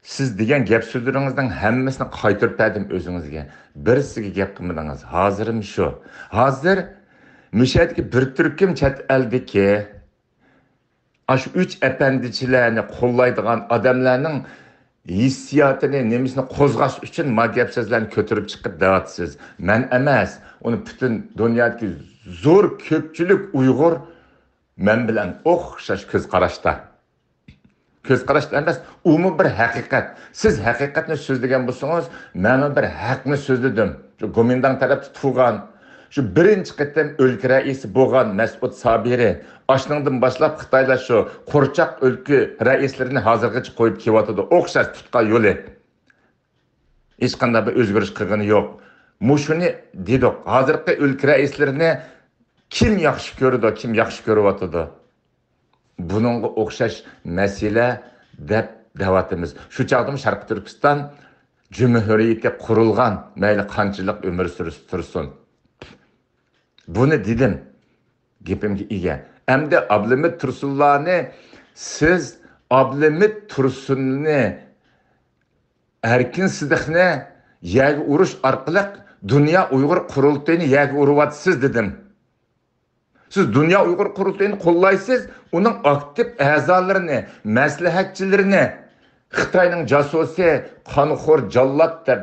سىز دېگەن گەپ سۆزلىرىڭىزنىڭ ھەممىسىنى قايتۇرۇپ بەردىم ئۆزىڭىزگە. بىرسىگە گەپ قىلمىدىڭىز. ھازىرمۇ شۇ. ھازىر مۇشۇ يەردىكى بىر تۈركۈم چەت ئەلدىكى ئاشۇ ئۈچ ئەپەندىچىلەرنى قوللايدىغان ئادەملەرنىڭ ھېسسىياتىنى، نېمىسىنى قوزغاش ئۈچۈن ما گەپ سۆزلەرنى كۆتۈرۈپ چىقىپ دەۋاتىسىز. مەن ئەمەس، ئۇنى پۈتۈن دۇنيادىكى زور كۆپچىلىك ئۇيغۇر مەن بىلەن ئوخشاش كۆز قاراشتا. كۆز قاراشتا ئەمەس، ئۇمۇ بىر ھەقىقەت. سىز ھەقىقەتنى سۆزلىگەن بولسىڭىز، مەنمۇ بىر ھەقنى سۆزلىدىم. شۇ گومىنداڭ تەرەپتە تۇرغان، شۇ بىرىنچى قېتىم ئۆلكە رەئىسى بولغان مەسئۇد سابىرى، ئاشۇنىڭدىن باشلاپ خىتايلار شۇ قورچاق ئۆلكە رەئىسلىرىنى ھازىرغىچە قويۇپ كېلىۋاتىدۇ. ئوخشاش تۇتقان يولى. ھېچقانداق بىر ئۆزگىرىش قىلغىنى يوق. مۇشۇنى دېدۇق. ھازىرقى ئۆلكە رەئىسلىرىنى كىم ياخشى كۆرىدۇ، كىم ياخشى كۆرۈۋاتىدۇ؟ بۇنىڭغا ئوخشاش مەسىلە دەپ دەۋاتىمىز. شۇ چاغدىمۇ شەرقىي تۈركىستان جۇمھۇرىيىتى قۇرۇلغان، مەيلى قانچىلىك ئۆمۈر سۈرسە تۇرسۇن. بۇنى دېدىم. گېپىمگە ئىگە. ئەمدى ئابلىمىت تۇرسۇنلارنى، سىز ئابلىمىت تۇرسۇننى، ئەركىن سىدىقنى يەرگە ئۇرۇش ئارقىلىق دۇنيا ئۇيغۇر قۇرۇلتىيىنى يەرگە ئۇرۇۋاتىسىز دېدىم. سىز دۇنيا ئۇيغۇر قۇرۇلتىيىنى قوللايسىز، ئۇنىڭ ئاكتىپ ئەزالىرىنى، مەسلىھەتچىلىرىنى خىتاينىڭ جاسۇسى، قانخور، جاللات دەپ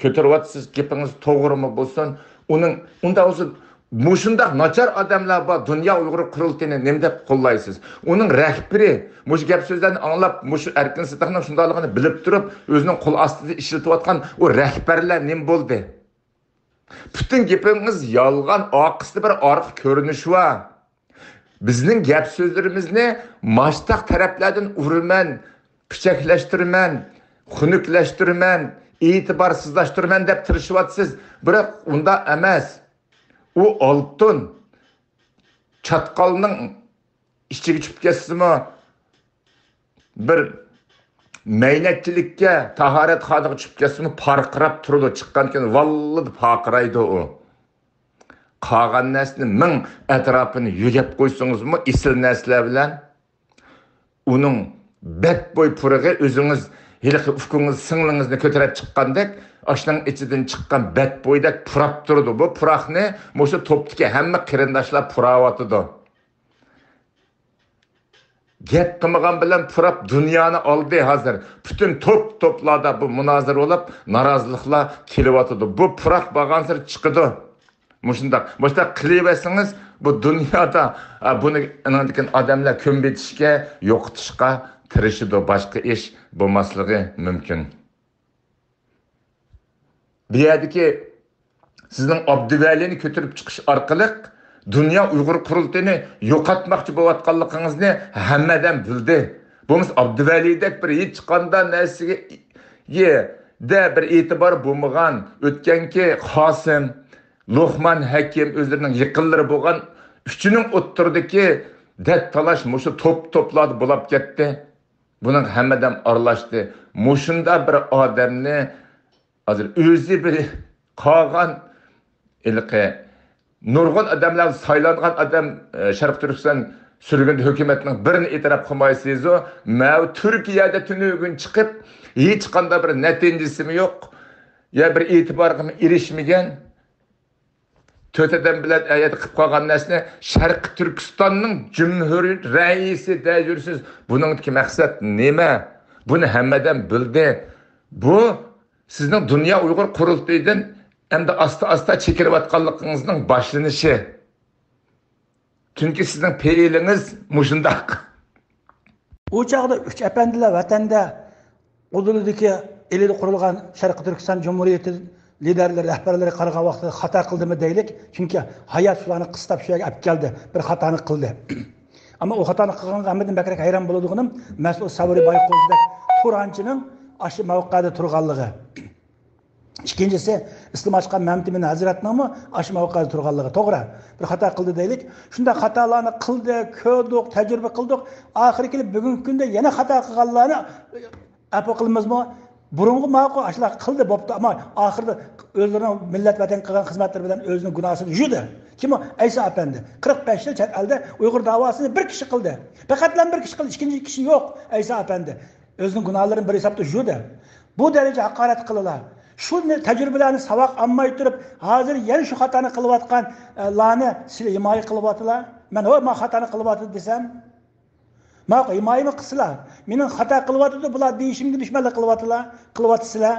كۆتۈرۈۋاتىسىز. گېپىڭىز توغرىمۇ بولسۇن، ئۇنىڭ، ئۇنداق بولسا، مۇشۇنداق ناچار ئادەملەر بار، دۇنيا ئۇيغۇر قۇرۇلتىيىنى نېمە دەپ قوللايسىز؟ ئۇنىڭ رەھبىرى مۇشۇ گەپ سۆزلەرنى ئاڭلاپ، مۇشۇ ئەركىن سىدىقنىڭ شۇنداقلىقىنى بىلىپ تۇرۇپ، ئۆزىنىڭ قول ئاستىدا ئىشلىتىۋاتقان ئۇ رەھبەرلەر نېمە بولدى؟ پۈتۈن گېپىڭىز يالغان، ئارقىسىدا بىر ئارقا كۆرۈنۈش بار. بىزنىڭ گەپ سۆزلىرىمىزنى ماشتاق تەرەپلەردىن ئۇرىمەن، پىچەكلەشتۈرىمەن، خۇنۈكلەشتۈرىمەن، ئېتىبارسىزلاشتۇرىمەن دەپ تىرىشىۋاتىسىز. بىراق ئۇنداق ئەمەس. ئۇ ئالتۇن چاتقالنىڭ ئىچىگە چۈشۈپ كەتسىمۇ، بىر مەينەتچىلىككە، تاھارەتخانىغا چۈشۈپ كەتسىمۇ پارقىراپ تۇرىدۇ. چىققاندىن كېيىن ۋاللىدە پارقىرايدۇ ئۇ. قالغان نەرسىنى مىڭ ئەتراپىنى يۆگەپ قويسىڭىزمۇ ئېسىل نەرسىلەر بىلەن، ئۇنىڭ بەتبوي پۇرىقى ئۆزىڭىز ھېلىقى ئۇكىڭىز، سىڭلىڭىزنى كۆتۈرۈپ چىققاندەك، ئاشۇنىڭ ئىچىدىن چىققان بەتبويدەك پۇراپ تۇرىدۇ. بۇ پۇراقنى مۇشۇ توپتىكى ھەممە قېرىنداشلار پۇراۋاتىدۇ. گەپ قىلمىغان بىلەن پۇراپ دۇنيانى ئالدى ھازىر. پۈتۈن توپ-توپلاردا بۇ مۇنازىرە بولۇپ، نارازىلىقلار كېلىۋاتىدۇ. بۇ پۇراق بارغانسېرى چىقىدۇ. مۇشۇنداق، مۇشۇنداق قىلىۋەرسىڭىز، بۇ دۇنيادا، ئا، بۇنى ئېنىڭدىن كېيىن ئادەملەر كۆمۈۋېتىشكە، يوقىتىشقا تىرىشىدۇ. باشقا ئىش بولماسلىقى مۇمكىن. بۇ يەردىكى سىزنىڭ ئابدۇۋەلىنى كۆتۈرۈپ چىقىش ئارقىلىق دۇنيا ئۇيغۇر قۇرۇلتىيىنى يوقاتماقچى بولۇۋاتقانلىقىڭىزنى ھەممە ئادەم بىلدى. بولمىسا ئابدۇۋەلىدەك بىر ھېچقانداق نەرسىگە، دە بىر ئېتىبار بولمىغان، ئۆتكەنكى قاسىم، لوقمان ھەكىم ئۆزلىرىنىڭ يېقىنلىرى بولغان ئۈچىنىڭ ئوتتۇرىدىكى دەت تالاش مۇشۇ توپ-توپلاردا بولاپ كەتتى. بۇنىڭ ھەممە ئادەم ئارىلاشتى. مۇشۇنداق بىر ئادەمنى ھازىر ئۆزى بىر قالغان ھېلىقى نۇرغۇن ئادەملەر سايلانغان ئادەم، ئە، شەرقىي تۈركىستان سۈرگۈندە ھۆكۈمەتنىڭ بىرىنى ئېتىراپ قىلمايسىزۇ؟ مەۋۇ تۈركىيەدە تۈنۈگۈن چىقىپ، ھېچقانداق بىر نەتىجىسىمۇ يوق، يا بىر ئېتىبارغىمۇ ئېرىشمىگەن. تۆت ئادەم بىلەن ئەيەدە قىلىپ قالغان نەرسىنى شەرقىي تۈركىستاننىڭ جۇمھۇرىيەت رەئىسى دەيدۇ، سىز بۇنىڭدىكى مەقسەت نېمە؟ بۇنى ھەممە ئادەم بىلدى. بۇ سىزنىڭ دۇنيا ئۇيغۇر قۇرۇلتىيىدىن ئەمدى ئاستا-ئاستا چېكىنىۋاتقانلىقىڭىزنىڭ باشلىنىشى. چۈنكى سىزنىڭ پېئىلىڭىز مۇشۇنداق. ئۇ چاغدا ئۈچ ئەپەندىلەر ۋەتەندە ئۇدۇلىدىكى ئىلىدا قۇرۇلغان شەرقىي تۈركىستان جۇمھۇرىيىتى لىدەرلىرى، رەھبەرلىرى قارىغان ۋاقتىدا خاتا قىلدىمۇ دەيلىك، چۈنكى ھايات شۇلارنى قىستاپ شۇ يەرگە ئەپ كەلدى، بىر خاتانى قىلدى. ئەمما ئۇ خاتانى قىلغانغا ھەممىدىن بەكرەك ھەيران بولىدىغىنىم مەسئۇل سەۋرى بايقۇزدەك تۇرانچىنىڭ ئاشۇ مەۋقەدە تۇرغانلىقى. ئىككىنچىسى، ئىسلام ئاشقان مەمتىمىن ھەزرەتنىڭمۇ ئاشۇ مەۋقەدە تۇرغانلىقى توغرا. بىر خاتا قىلدى دەيلىك. شۇنداق خاتالارنى قىلدى، كۆردۇق، تەجرىبە قىلدۇق. ئاخىرى كېلىپ بۈگۈنكى كۈندە يەنە خاتا قىلغانلارنى ئەپۇ قىلىمىزمۇ؟ بۇرۇنقى ماقۇل، ئاشۇلار قىلدى، بوپتۇ، ئەمما ئاخىرىدا ئۆزلىرىنىڭ مىللەت ۋەتەنگە قىلغان خىزمەتلىرى بىلەن ئۆزىنىڭ گۇناھىسىنى يۇدى. كىم ئۇ؟ ئەيسا ئەپەندى. قىرىق بەش يىل چەت ئەلدە ئۇيغۇر داۋاسىنى بىر كىشى قىلدى. پەقەتلا بىر كىشى قىلدى، ئىككىنچى كىشى يوق. ئەيسا ئەپەندى ئۆزىنىڭ گۇناھلىرىنى بىر ھېسابتا يۇدى. بۇ دەرىجە ھاقارەت قىلىلا. شۇ تەجرىبىلەرنى ساۋاق ئالماي تۇرۇپ، ھازىر يەنە شۇ خاتانى قىلىۋاتقانلارنى سىلەر ھىمايە قىلىۋاتىلا. مەن، ھوي، ما خاتانى قىلىۋاتىدۇ دېسەم، ما ھىمايىمۇ قىلسىلا. مېنىڭ خاتا قىلىۋاتىدۇ، بۇلار دېيىشىمگە دۈشمەنلىك قىلىۋاتىلا، قىلىۋاتىسىلەر.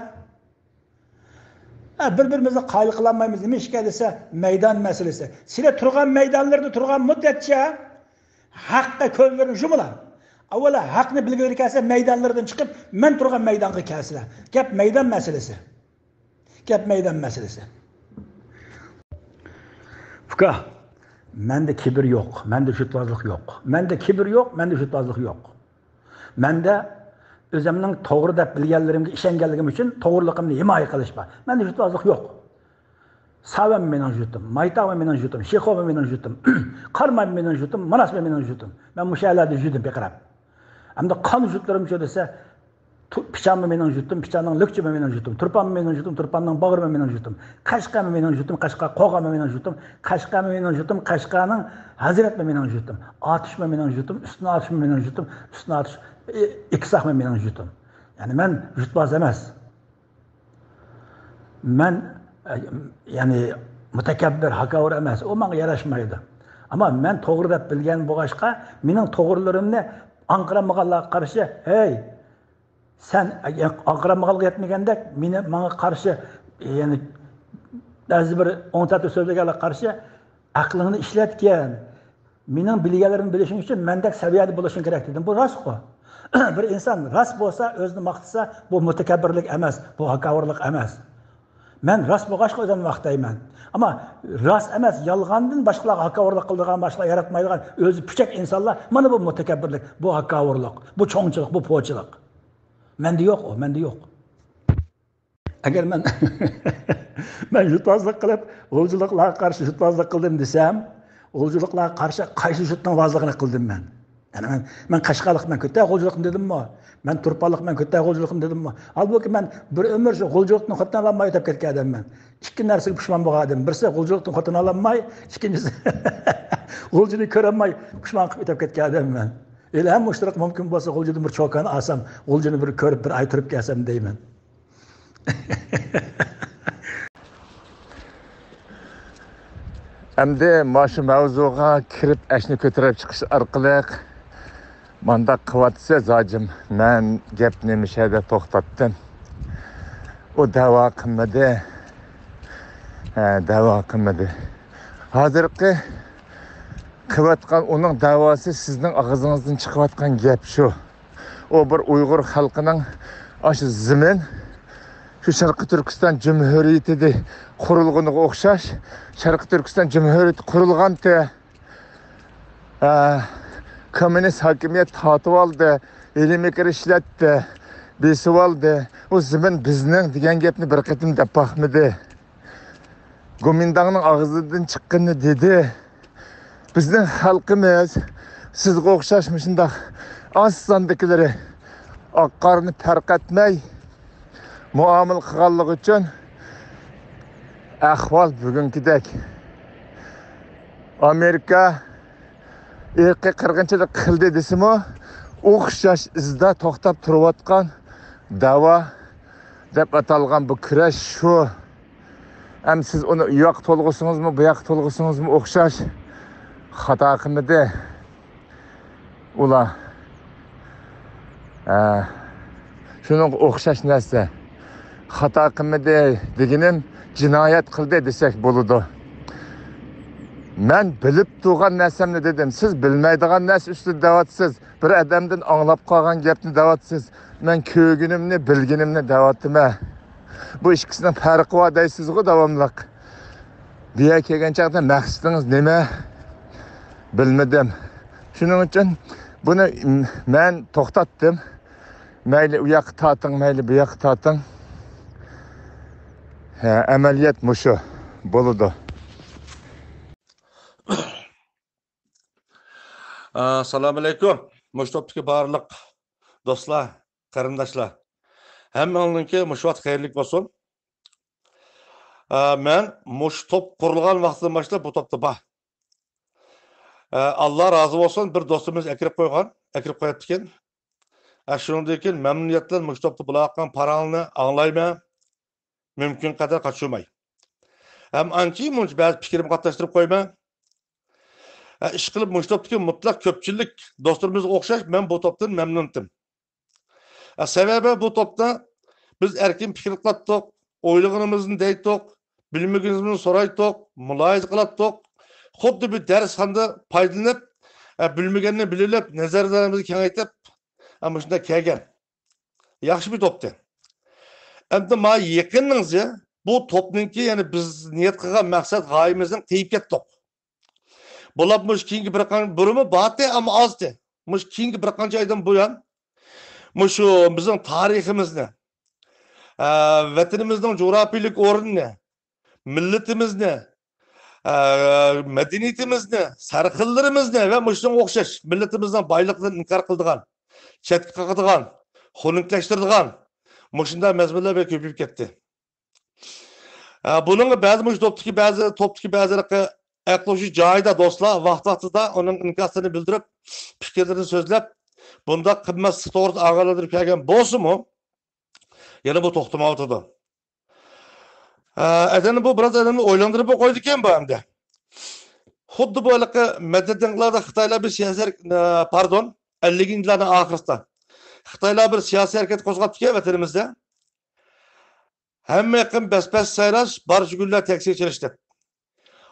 ھە، بىر-بىرىمىزنى قايىل قىلالمايمىز. نېمە ئىشكە دېسە، مەيدان مەسىلىسى. سىلەر تۇرغان مەيدانلىرىدا تۇرغان مۇددەتچە ھەققە كۆزلىرىنى يۇمىلا. ئاۋۋال ھەقنى بىلگۈلىرى كەلسە، مەيدانلىرىدىن چىقىپ، مەن تۇرغان مەيدانغا كەلسىلەر. گەپ مەيدان مەسىلىسى. گەپ مەيدان مەسىلىسى. ئۇكا، مەندە كىبىر يوق، مەندە جۈتۋازلىق يوق. مەندە كىبىر يوق، مەندە جۈتۋازلىق يوق. مەندە ئۆزۈمنىڭ توغرا دەپ بىلگەنلىرىمگە ئىشەنگەنلىكىم ئۈچۈن توغرىلىقىمنى ھىمايە قىلىش بار. مەندە جۈتۋازلىق يوق. ساۋەم مېنىڭ جۈتۈم، مايتاۋ مېنىڭ جۈتۈم، شىخوۋ مېنىڭ جۈتۈم، قاراماي مېنىڭ جۈتۈم، ماناس مېنىڭ جۈتۈم. مەن مۇشۇ يەرلەردە يۈردۈم پىرقىراپ. ئەمدى قان جۈتلىرىمچۇ دېسە، تو-، پىچانمۇ مېنىڭ جۈتۈم، پىچاننىڭ لۈكچىمۇ مېنىڭ جۈتۈم، تۇرپانمۇ مېنىڭ جۈتۈم، تۇرپاننىڭ باغرىمۇ مېنىڭ جۈتۈم، قەشقەرمۇ مېنىڭ جۈتۈم، قەشقەر قوغانمۇ مېنىڭ جۈتۈم، قەشقەرمۇ مېنىڭ جۈتۈم، قەشقەرنىڭ ھەزرەتمۇ مېنىڭ جۈتۈم، ئاتۇشمۇ مېنىڭ جۈتۈم، ئۈستۈن ئاتۇشمۇ مېنىڭ جۈتۈم، ئۈستۈن ئاتۇش، ئى-، ئېكىساقمۇ مېنىڭ جۈتۈم. يەنى مەن جۈتۋاز ئەمەس. مەن، ئە، يەنى مۇتەكەببىر، ھاكاۋۇر ئەمەس، ئۇ ماڭا ياراشمايدۇ. ئەمما مەن توغرا دەپ بىلگەن بولغاچقا، مېنىڭ توغرىلىرىمنى ئاڭقىرالمىغانلارغا قارشى، ھەي، سەن، ئاڭقىرالمىغانلىقى يەتمىگەندەك، مېنى، ماڭا قارشى، يەنى بەزى بىر ئوڭ تەرەپتە سۆزلىگەنلەرگە قارشى، ئەقلىڭنى ئىشلەتكىن. مېنىڭ بىلگەنلىرىمنى بىلىشىڭ ئۈچۈن مەندەك سەۋىيەدە بولۇشۇڭ كېرەك دېدىم. بۇ راستقۇ. بىر ئىنسان راست بولسا، ئۆزىنى ماختىسا، بۇ مۇتەكەببىرلىك ئەمەس، بۇ ھاكاۋۇرلۇق ئەمەس. مەن راست بولغاچقا ئۆزۈمنى ماختايمەن. ئەمما راست ئەمەس، يالغاندىن باشقىلارغا ھاكاۋۇرلۇق قىلىدىغان، باشقىلار ياراتمايدىغان، ئۆزى پۈچەك ئىنسانلار، مانا بۇ مۇتەكەببىرلىك، بۇ ھاكاۋۇرلۇق، بۇ چوڭچىلىق، بۇ پوچىلىق. مەندە يوق ئۇ، مەندە يوق. ئەگەر مەن، مەن يۇتازلىق قىلىپ، غۇلجىلىقلارغا قارشى يۇتازلىق قىلدىم دېسەم، غۇلجىلىقلارغا قارشى قايسى يۇرتنىڭ ۋازلىقىنى قىلدىم مەن؟ يەنى مەن، مەن قەشقەرلىقمەن، كۆتەر غۇلجىلىقنى دېدىممۇ؟ مەن تۇرپانلىقمەن، كۆتەر غۇلجىلىقنى دېدىممۇ؟ ھالبۇكى، مەن بىر ئۆمۈر شۇ غۇلجىلىقتىن خوتۇن ئالالماي ئۆتۈپ كەتكەن ئادەممەن. ئىككى نەرسىگە پۇشمان بولغان ئادەم. بىرسى، غۇلجىلىقتىن خوتۇن ئالالماي، ئىككىنچىسى، غۇلجىنى كۆرەلمەي پۇشمان قىلىپ ئۆتۈپ كەتكەن ئادەممەن. ھېلى ھەم مۇشۇنداق مۇمكىن بولسا، غۇلجىدىن بىر چوكان ئالسام، غۇلجىنى بىر كۆرۈپ، بىر ئاي تۇرۇپ كەلسەم دەيمەن. ئەمدى مانا شۇ مەۋزۇغا كىرىپ، ئەشنى كۆتۈرۈپ چىقىش ئارقىلىق، مانداق قىلىۋاتىسىز، ھاجىم. مەن گەپنى مۇشۇ يەردە توختاتتىم. ئۇ دەۋا قىلمىدى. ھە، دەۋا قىلمىدى. ھازىرقى قىلىۋاتقان ئۇنىڭ دەۋاسى سىزنىڭ ئاغزىڭىزدىن چىقىۋاتقان گەپ شۇ. ئۇ بىر ئۇيغۇر خەلقىنىڭ ئاشۇ زېمىن، شۇ شەرقىي تۈركىستان جۇمھۇرىيىتىدە قۇرۇلغىنىغا ئوخشاش، شەرقىي تۈركىستان جۇمھۇرىيىتى قۇرۇلغانتى، ئە، كوممۇنىست ھاكىمىيەت تارتىۋالدى، ھىيلە-مىكىر ئىشلەتتى، بېسىۋالدى، ئۇ زېمىن بىزنىڭ دېگەن گەپنى بىر قېتىم دەپ باقمىدى. گومىنداڭنىڭ ئاغزىدىن چىققىنىنى دېدى. بىزنىڭ خەلقىمىز سىزگە ئوخشاش مۇشۇنداق ئاز ساندىكىلىرى ئاق-قارىنى پەرق ئەتمەي مۇئامىلە قىلغانلىقى ئۈچۈن ئەھۋال بۈگۈنكىدەك. ئامېرىكا ئىرقىي قىرغىنچىلىق قىلدى دېسىمۇ، ئوخشاش ئىزدا توختاپ تۇرۇۋاتقان دەۋا دەپ ئاتالغان بۇ كۈرەش شۇ. ئەمدى سىز ئۇنى ئۇ ياققا تولغىسىڭىزمۇ، بۇ ياققا تولغىسىڭىزمۇ ئوخشاش خاتا قىلمىدى ئۇلار. ھە، شۇنىڭغا ئوخشاش نەرسە. خاتا قىلمىدى دېگىنىم، جىنايەت قىلدى دېسەك بولىدۇ. مەن بىلىپ تۇرغان نەرسەمنى دېدىم. سىز بىلمەيدىغان نەرسە ئۈستىدە دەۋاتىسىز. بىر ئادەمدىن ئاڭلاپ قالغان گەپنى دەۋاتىسىز. مەن كۆرگىنىمنى، بىلگىنىمنى دەۋاتىمەن. بۇ ئىككىسىنىڭ پەرقى بار دەيسىزغۇ داۋاملىق. بۇ يەرگە كەلگەن چاغدا مەقسىتىڭىز نېمە؟ بىلمىدىم. شۇنىڭ ئۈچۈن بۇنى مەن توختاتتىم. مەيلى ئۇ ياققا تارتىڭ، مەيلى بۇ ياققا تارتىڭ. ھە، ئەمەلىيەت مۇشۇ بولىدۇ. ئاسسالامۇئەلەيكۇم. مۇشۇ توپتىكى بارلىق دوستلار، قېرىنداشلار. ھەممىڭلارنىڭكى مۇشۇ ۋاقىت خەيرلىك بولسۇن. ئا، مەن مۇشۇ توپ قۇرۇلغان ۋاقتىدىن باشلاپ بۇ توپتا بار. ئا، ئاللا رازى بولسۇن، بىر دوستىمىز ئەكىرىپ قويغان، ئەكىرىپ قويۇپتىكەن. ئا، شۇنىڭدىن كېيىن مەمنۇنىيەت بىلەن مۇشۇ توپتا بولاۋاتقان پاراڭلارنى ئاڭلايمەن. مۇمكىن قەدەر قاچۇرماي. ھەم ئانچە مۇنچە بەزى پىكرىمنى قاتناشتۇرۇپ قويىمەن. ئا، ئىشقىلىپ مۇشۇ توپتىكى مۇتلەق كۆپچىلىك دوستلىرىمىزغا ئوخشاش مەن بۇ توپتىن مەمنۇنتىم. ئا، سەۋەبى بۇ توپتا بىز ئەركىن پىكىر قىلاتتۇق، ئويلىغىنىمىزنى دەيتتۇق، بىلمىگىنىمىزنى سورايتتۇق، مۇلاھىزە قىلاتتۇق. خۇددى بىر دەرسخانىدا پايدىلىنىپ، ئە، بىلمىگەننى بىلىۋېلىپ، نەزەرلىرىمىزنى كېڭەيتىپ، ئە، مۇشۇنداق كەلگەن. ياخشى بىر توپتى. ئەمدى ما يېقىننىڭزى بۇ توپنىڭكى، يەنى بىز نىيەت قىلغان مەقسەت غايىمىزدىن قېيىپ كەتتۇق. بولۇپ مۇشۇ كېيىنكى بىر قان-، بۇرۇنمۇ بارتى، ئەمما ئازتى. مۇشۇ كېيىنكى بىر قانچە ئايدىن بۇيان مۇشۇ بىزنىڭ تارىخىمىزنى، ئە، ۋەتىنىمىزنىڭ جۇغراپىيىلىك ئورنىنى، مىللىتىمىزنى، ئە، مەدەنىيىتىمىزنى، سەرخىللىرىمىزنى ۋە مۇشۇنىڭغا ئوخشاش مىللىتىمىزنىڭ بايلىقلىرىنى ئىنكار قىلىدىغان، چەتكە قاقىدىغان، خۇنۈكلەشتۈرىدىغان مۇشۇنداق مەزمۇنلار بەك كۆپىيىپ كەتتى. ئە، بۇنىڭغا بەزى مۇشۇ توپتىكى بەزى، توپتىكى بەزى ھېلىقى ئەقلى ھوشى جايىدا دوستلار ۋاقىت-ۋاقتىدا ئۇنىڭ ئىنكاسلىرىنى بىلدۈرۈپ، پىكىرلىرىنى سۆزلەپ، بۇنداق قىلماسلىق توغرىسىدا ئاگاھلاندۇرۇپ كەلگەن بولسىمۇ، يەنە بۇ توختىمايۋاتىدۇ. ئە، ئادەمنى بۇ، بىراز ئادەمنى ئويلاندۇرۇپ قويىدىكەن بۇ ئەمدى. خۇددى بۇ ھېلىقى مەدەنىيەت دەڭلاردا خىتايلار بىر سىياسىي ھەرىكەت، ئە، پاردون، ئەللىكىنچى يىللارنىڭ ئاخىرىسىدا خىتايلار بىر سىياسىي ھەرىكەت قوزغاپتىكەن ۋەتىنىمىزدە. ھەممە يېقىن بەس-بەس سايراش، بارچە گۈللەر تەكشى چېلىش دەپ.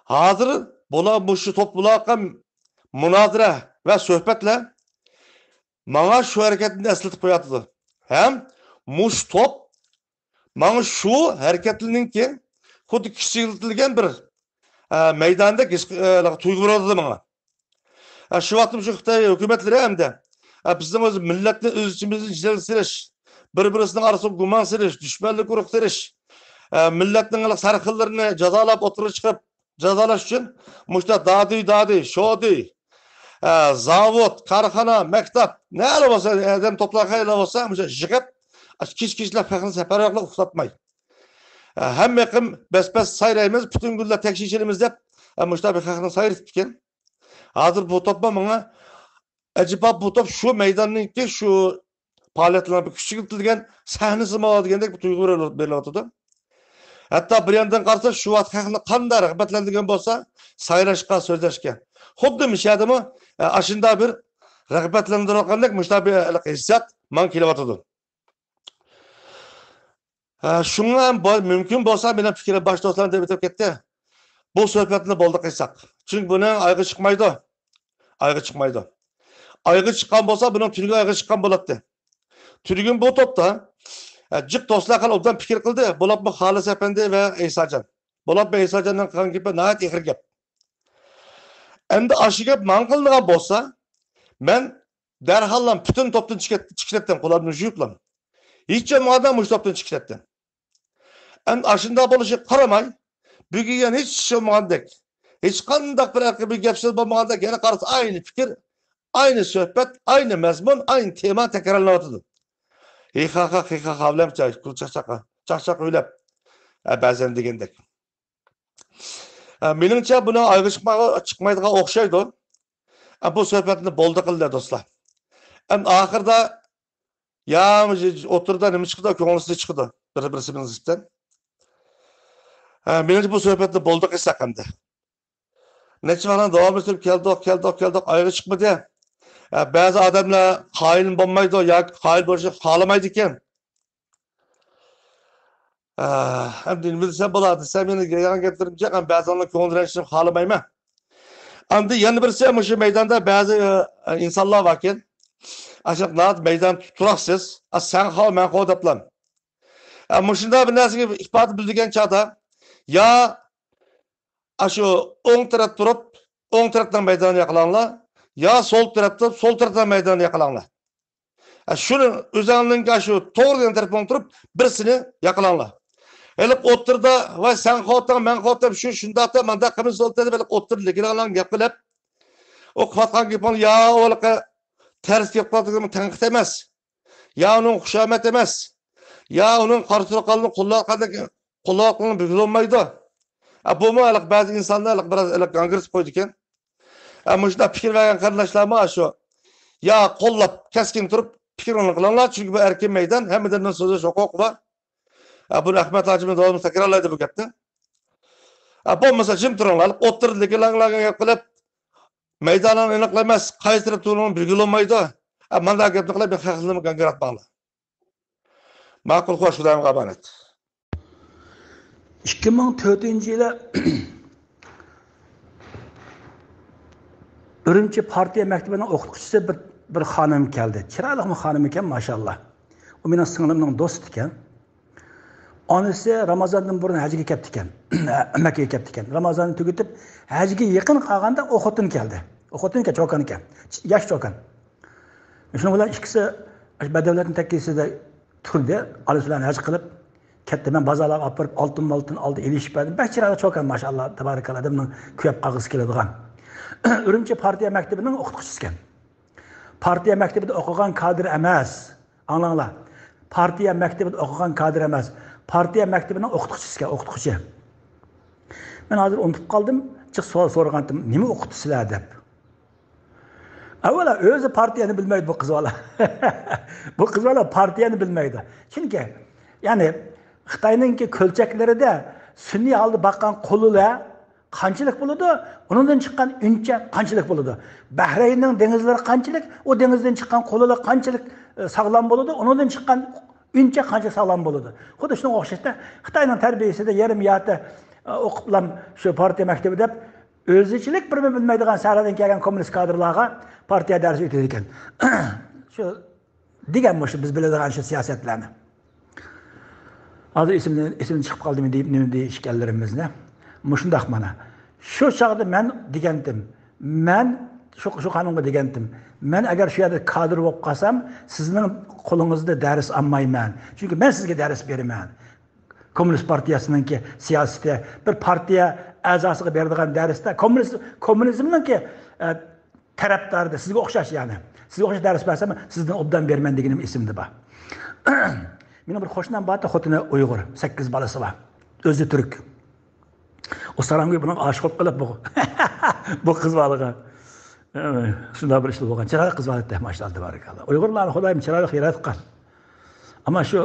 ھازىر بۇلار مۇشۇ توپ بۇلارغا مۇنازىرە ۋە سۆھبەتلەر ماڭا شۇ ھەرىكەتنى ئەسلىتىپ قويۇۋاتىدۇ. ھەم مۇشۇ توپ ماڭا شۇ ھەرىكەتلەرنىڭكى خۇددى كىچىكلىتىلگەن بىر، ئە، مەيداندەك ھېس، ئە، تۇيغۇ بېرىۋاتىدۇ ماڭا. ئە، شۇ ۋاقىتتا شۇ خىتاي ھۆكۈمەتلىرى ھەمدە، ئە، بىزنىڭ ئۆز مىللەتنى ئۆز ئىچىمىزدىن جېدەل سېلىش، بىر-بىرسىنىڭ ئارىسىغا گۇمان سېلىش، دۈشمەنلىك ئۇرۇق سېلىش، ئە، مىللەتنىڭ سەرخىللىرىنى جازالاپ ئوتتۇرىغا چىقىپ، جازالاش ئۈچۈن مۇشۇنداق دادۈي، دادۈي، شودۈي، ئە، زاۋۇت، كارخانا، مەكتەپ، نەلەر بولسا، ئادەم توپلىغان يەرلەر بولسا، مۇشۇ يىغىپ، كېچە-كېچىلەپ خەقنى سەپەرۋەر قىلىپ ئۇخلاتماي. ئە، ھەممە يېقىم بەس-بەس سايرايمىز، پۈتۈن كۈنلەر تەكشى ئىچىدىمىز دەپ، ئە، مۇشۇنداق بىر خەقنى سايرىتىپتىكەن. ھازىر بۇ توپمۇ ماڭا ئەجەبا بۇ توپ شۇ مەيداننىڭكى شۇ پائالىيەتلەرنىڭ بىر كۈچىيتىلگەن سەھنىسىمۇ دېگەندەك بىر تۇيغۇ بېرىلىۋاتىدۇ. ھەتتا بىر ياندىن قارىسا، شۇ ۋاقىت خەقنى قانداق رىغبەتلەندۈرگەن بولسا، سايلاشقا، سۆزلەشكە. خۇددى مۇشۇ يەردىمۇ، ئە، ئاشۇنداق بىر رىغبەتلەندۈرۈۋاتقاندەك مۇشۇنداق بىر ھېلىقى ھېسسىيات ماڭا كېلىۋاتىدۇ. ھە، شۇڭا ھەم بو-، مۇمكىن بولسا مېنىڭ پىكرىم باش دوستلار دەپ ئۆتۈپ كەتتى. بۇ سۆھبەتنى بولدى قىلساق. چۈنكى بۇنىڭ ئايىغى چىقمايدۇ. ئايىغى چىقمايدۇ. ئايىغى چىققان بولسا، بۇنىڭ تۈنۈگۈن ئايىغى چىققان بولاتتى. تۈنۈگۈن بۇ توپتا، ھە، جىق دوستلار خېلى ئوبدان پىكىر قىلدى. بولۇپمۇ خالىس ئەپەندى ۋە ئەيساجان. بولۇپمۇ ئەيساجاننىڭ قىلغان گېپى ناھايىتى ئېغىر گەپ. ئەمدى ئاشۇ گەپ ماڭا قىلىنغان بولسا، مەن دەرھاللا پۈتۈن توپتىن چىقىپ، چىقىپ كېتەتتىم، قولۇمنى يۇيۇپلا. ھېچ بولمىغاندا مۇشۇ توپتىن چىقىپ كېتەتتىم. ئەمدى ئاشۇنداق بولۇشىغا قارىماي، بۈگۈن يەنە ھېچ ئىش بولمىغاندەك، ھېچقانداق بىر ھەققى بىر گەپ سۆز بولمىغاندەك، يەنە قارىسا ئاينى پىكىر، ئاينى سۆھبەت، ئاينى مەزمۇن، ئاينى تېما تەكرارلىنىۋاتىدۇ. ھىخاخا، خىخاخا بىلەن چاقچاق، چاقچاق ئويلاپ، ئە، بەزەن دېگەندەك. ئە، مېنىڭچە، بۇنىڭ ئايىغى چىقماي-، چىقمايدىغان ئوخشايدۇ. ئە، بۇ سۆھبەتنى بولدى قىلدى، دوستلار. ئەمدى ئاخىرىدا يا ئوتتۇرىدا نېمە چىقىدۇ؟ كۆڭلىسى چىقىدۇ. بىر-بىرسىنىڭ نىسبەتەن. ھە، مېنىڭچە بۇ سۆھبەتنى بولدى قىلساق ئەمدى. نەچچە ۋاقىتنى داۋاملاشتۇرۇپ كەلدۇق، كەلدۇق، كەلدۇق، ئايىغى چىقمىدى. ھە، بەزى ئادەملەر قايىل بولمايدۇ ياكى قايىل بولۇشنى خالىمايدىكەن. ئە، ئەمدى نېمە دېسەم بولار دېسەم، يەنە يالغان گەپلىرىم جىق، ئەمدى بەزىلەرنىڭ كۆڭلىنى رەنجىتىشنى خالىمايمەن. ئەمدى يەنە بىرسى، مۇشۇ مەيداندا بەزى، ئە، ئىنسانلار باركەن. ئاشۇنداق ناھايىتى مەيدان تۇراقسىز. ئا، سەن خاۋ، مەن خاۋ دەپلا. ئە، مۇشۇنداق بىر نەرسىگە ئىپادە بىلدۈرگەن چاغدا، يا ئاشۇ ئوڭ تەرەپ تۇرۇپ، ئوڭ تەرەپنىڭ مەيدانىنى ياقىلاڭلار، يا سول تەرەپ تۇرۇپ، سول تەرەپنىڭ مەيدانىنى ياقىلاڭلار. ئە، شۇنى ئۆزۈڭلارنىڭكى شۇ توغرا دېگەن تەرىپىڭ تۇرۇپ، بىرسىنى ياقىلاڭلار. ھېلىقى ئوتتۇرىدا، ۋاي، سەن خوتۇڭ، مەن خوتۇڭ، شۇ شۇنداق دەپ، مانداق قىلمىسا بولدى دەپ، ھېلىقى ئوتتۇرىدىكىلەر بىلەن گەپ قىلىپ، ئۇ قىلىۋاتقان گېپىڭ يا ئۇ ھېلىقى تەرس گەپ قىلىۋاتقان تەنقىد ئەمەس، يا ئۇنىڭ خۇشامەت ئەمەس، يا ئۇنىڭ قارا تۇرقاننى قوللاۋاتقاندەك، قوللاۋاتقانلىقىنى بىلگىلى بولمايدۇ. ئە، بۇمۇ ھېلىقى بەزى ئىنسانلار ھېلىقى بىراز ھېلىقى گاڭگىرىتىپ قويىدىكەن. ئە، مۇشۇنداق پىكىر بەرگەن قېرىنداشلارمۇ شۇ، يا قوللاپ، كەسكىن تۇرۇپ پىكىرىڭلارنى قىلىڭلار، چۈنكى بۇ ئەركىن مەيدان، ھەممىدىن سۆزلەش ھوقۇقى بار. ئە، بۇنى ئەخمەت ھاجىممۇ داۋاملىق تەكرارلايدۇ بۇ گەپنى. ئە، بولمىسا جىم تۇرۇڭلار، ئوتتۇرىدىكىلەرگە گەپ قىلىپ، مەيدانىڭ ئېنىقلا ئەمەس، قايسى تەرەپ تۇرغىنىڭ بىلگىلى بولمايدۇ. ئە، مانداق گەپنى قىلىپ، مېنىڭ خەقلىرىمنى گاڭگىراتماڭلار. ماقۇل، خوش، خۇدايىمغا ئامانەت. ئىككى مىڭ تۆتىنچى يىلى ئۈرۈمچى پارتىيە مەكتىپىنىڭ ئوقۇتقۇچىسى بىر، بىر خانىم كەلدى. چىرايلىقمۇ خانىم ئىكەن، ماشائاللا. ئۇ مېنىڭ سىڭلىمنىڭ دوستى ئىكەن. ئانىسى رامازاندىن بۇرۇن ھەجگە كەپتىكەن. مەككىگە كەپتىكەن. رامازاننى تۈگىتىپ، ھەجگە يېقىن قالغاندا ئۇ خوتۇن كەلدى. ئۇ خوتۇن ئىكەن، چوكان ئىكەن. ياش چوكان. شۇنىڭ بىلەن ئىككىسى بەدەۋلەتنىڭ تەككىسىدە تۇردى. ئانىسى بىلەن ھەج قىلىپ كەتتى. مەن بازارلارغا ئاپىرىپ، ئالتۇن-مالتۇن ئالدى، ئېلىشىپ بەردىم. بەك چىرايلىق چوكان، ماشائاللا، تەبارىكاللا، ئادەمنىڭ كۆيۈپ قالغۇسى كېلىدىغان. ئۈرۈمچى پارتىيە مەكتىپىنىڭ ئوقۇتقۇچىسى ئىكەن. پارتىيە مەكتىپىدە ئوقۇغان كادىر ئەمەس. ئاڭلاڭلار. پارتىيە مەكتىپىدە ئوقۇغان كادىر ئەمەس. پارتىيە مەكتىپىنىڭ ئوقۇتقۇچىسى ئىكەن، ئوقۇتقۇچى. مەن ھازىر ئۇنتۇپ قالدىم. جىق سوئال سورىغانتىم، نېمە ئوقۇتىسىلەر دەپ. ئەۋۋەلا، ئۆزى پارتىيەنى بىلمەيدۇ بۇ قىز بالا. بۇ قىز بالا پارتىيەنى بىلمەيدۇ. چۈنكى، يەنى، خىتاينىڭكى كۆلچەكلىرىدە سۈنئىي ھالدا باققان قۇلىلار قانچىلىك بولىدۇ؟ ئۇنىڭدىن چىققان ئۈنچە قانچىلىك بولىدۇ؟ بەھرەيننىڭ دېڭىزلىرى قانچىلىك؟ ئۇ دېڭىزدىن چىققان قۇلىلار قانچىلىك، ئە، ساغلام بولىدۇ؟ ئۇنىڭدىن چىققان ئۈنچە قانچە ساغلام بولىدۇ؟ خۇددى شۇنىڭغا ئوخشاشتا، خىتاينىڭ تەربىيىسىدە يېرىم يارتى، ئە، ئوقۇپلام شۇ پارتىيە مەكتىپى دەپ، ئۆزىچىلىك بىرمۇ بىلمەيدىغان سەھرادىن كەلگەن كوممۇنىست كادىرلارغا پارتىيە دەرس ئۆتىدىكەن. شۇ دېگەن مۇشۇ بىز بىلىدىغان شۇ سىياسەتلەرنى. ھازىر ئېسىمدىن، ئېسىمدىن چىقىپ قالدى نېمە دېيىشكەنلىرىمىزنى. مۇشۇنداق مانا. شۇ چاغدا مەن دېگەنتىم. مەن شۇ، شۇ خانىمغا دېگەنتىم. مەن ئەگەر شۇ يەردە كادىر بولۇپ قالسام، سىزنىڭ قولىڭىزدا دەرس ئالمايمەن. چۈنكى مەن سىزگە دەرس بېرىمەن. كوممۇنىست پارتىيەسىنىڭكى سىياسىتى، بىر پارتىيە ئەزاسىغا بېرىدىغان دەرستە، كوممۇنىزم، كوممۇنىزمنىڭكى، ئە، تەرەپدارىدا، سىزگە ئوخشاش يەنى. سىزگە ئوخشاش دەرس بەرسەم، سىزدىن ئوبدان بېرىمەن دېگىنىم ئېسىمدە بار. مېنىڭ بىر قوشنام بارتى، خوتۇنى ئۇيغۇر، سەككىز بالىسى بار. ئۆزى تۈرك. ئۇ ساراڭگۈي بۇنىڭغا ئاشىق بولۇپ قېلىپ، بۇ، بۇ قىز بالىغا. شۇنداق بىر ئىشلار بولغان. چىرايلىق قىز بالا، ماشائاللاھ، تەبارەكاللاھ. ئۇيغۇرلارنى خۇدايىم چىرايلىق ياراتقان. ئەمما شۇ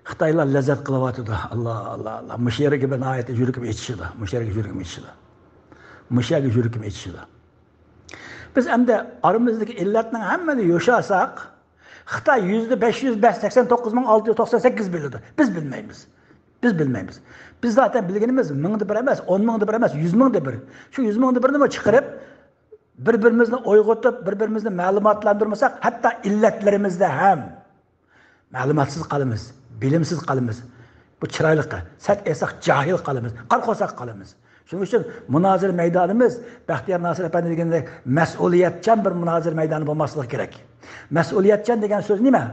خىتايلار لەززەت قىلىۋاتىدۇ. ئاللا، ئاللا، ئاللا. مۇشۇ يەرگە بىر ناھايىتى يۈرىكىم ئېچىشىدۇ. مۇشۇ يەرگە يۈرىكىم ئېچىشىدۇ. مۇشۇ يەرگە يۈرىكىم ئېچىشىدۇ. بىز ئەمدى ئارىمىزدىكى ئىللەتنىڭ ھەممىنى يوشاساق، خىتاي يۈزدە بەش يۈز سەكسەن توققۇز مىڭ ئالتە يۈز توقسان سەككىز بىلىدۇ. بىز بىلمەيمىز. بىز بىلمەيمىز. بىز زاتەن بىلگىنىمىز مىڭدا بىر ئەمەس، ئون مىڭدا بىر ئەمەس، يۈز مىڭدا بىر. شۇ يۈز مىڭدا بىرنىمۇ چىقىرىپ، بىر-بىرىمىزنى ئويغىتىپ، بىر-بىرىمىزنى مەلۇماتلاندۇرمىساق، ھەتتا ئىللەتلىرىمىزدە ھەم مەلۇماتسىز قالىمىز، بىلىمسىز قالىمىز. بۇ چىرايلىق، سەت ئېيتساق جاھىل قالىمىز، قارا قورساق قالىمىز. شۇنىڭ ئۈچۈن مۇنازىرە مەيدانىمىز بەختىيار ناسىر ئەپەندى دېگەندەك مەسئۇلىيەتچان بىر مۇنازىرە مەيدانى بولماسلىقى كېرەك. مەسئۇلىيەتچان دېگەن سۆز نېمە؟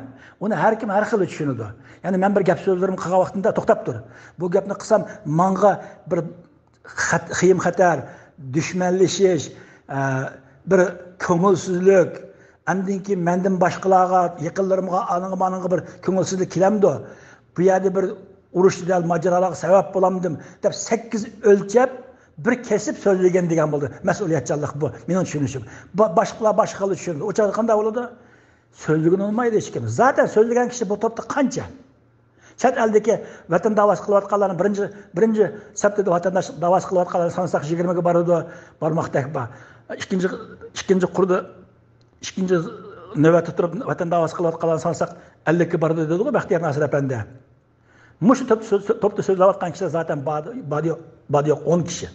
ئۇنى ھەر كىم ھەر خىل چۈشىنىدۇ. يەنى مەن بىر گەپ سۆزلىرىمنى قىلغان ۋاقتىمدا، توختاپ تۇر. بۇ گەپنى قىلسام ماڭا بىر خەت-، خېيىم خەتەر، دۈشمەنلىشىش، ئە، بىر كۆڭۈلسىزلىك، ئاندىن كېيىن مەندىن باشقىلارغا، يېقىنلىرىمغا، ئانىڭغا، مانىڭغا بىر كۆڭۈلسىزلىك كېلەمدۇ؟ بۇ يەردە بىر ئۇرۇش جېدەل ماجىرالارغا سەۋەب بولامدىم دەپ سەككىز ئۆلچەپ، بىر كېسىپ سۆزلىگەن دېگەن بولدى. مەسئۇلىيەتچانلىق بۇ، مېنىڭ چۈشىنىشىم. با-، باشقىلار باشقا خىل چۈشىنىدۇ. ئۇ چاغدا قانداق بولىدۇ؟ سۆزلىگىنى بولمايدۇ ھېچكىم. زاتەن سۆزلىگەن كىشى بۇ توپتا قانچە؟ چەت ئەلدىكى ۋەتەن داۋاسى قىلىۋاتقانلارنىڭ بىرىنچى، بىرىنچى سەپتە ۋەتەنداش داۋاسى قىلىۋاتقانلارنى سانىساق، يىگىرمىگە بارىدۇ، بارماقتەك بار. ئىككىنچى، ئىككىنچى قۇردا، ئىككىنچى نۆۋەتتە تۇرۇپ ۋەتەن داۋاسى قىلىۋاتقانلارنى سانىساق، ئەللىككە بارىدۇ دېدىغۇ بەختىيار ناسىر ئەپەندى. مۇشۇ توپ-، سۆز-، توپتا سۆزلەۋاتقان كىشىلەر زاتەن بار، بار يوق، بار يوق ئون كىشى.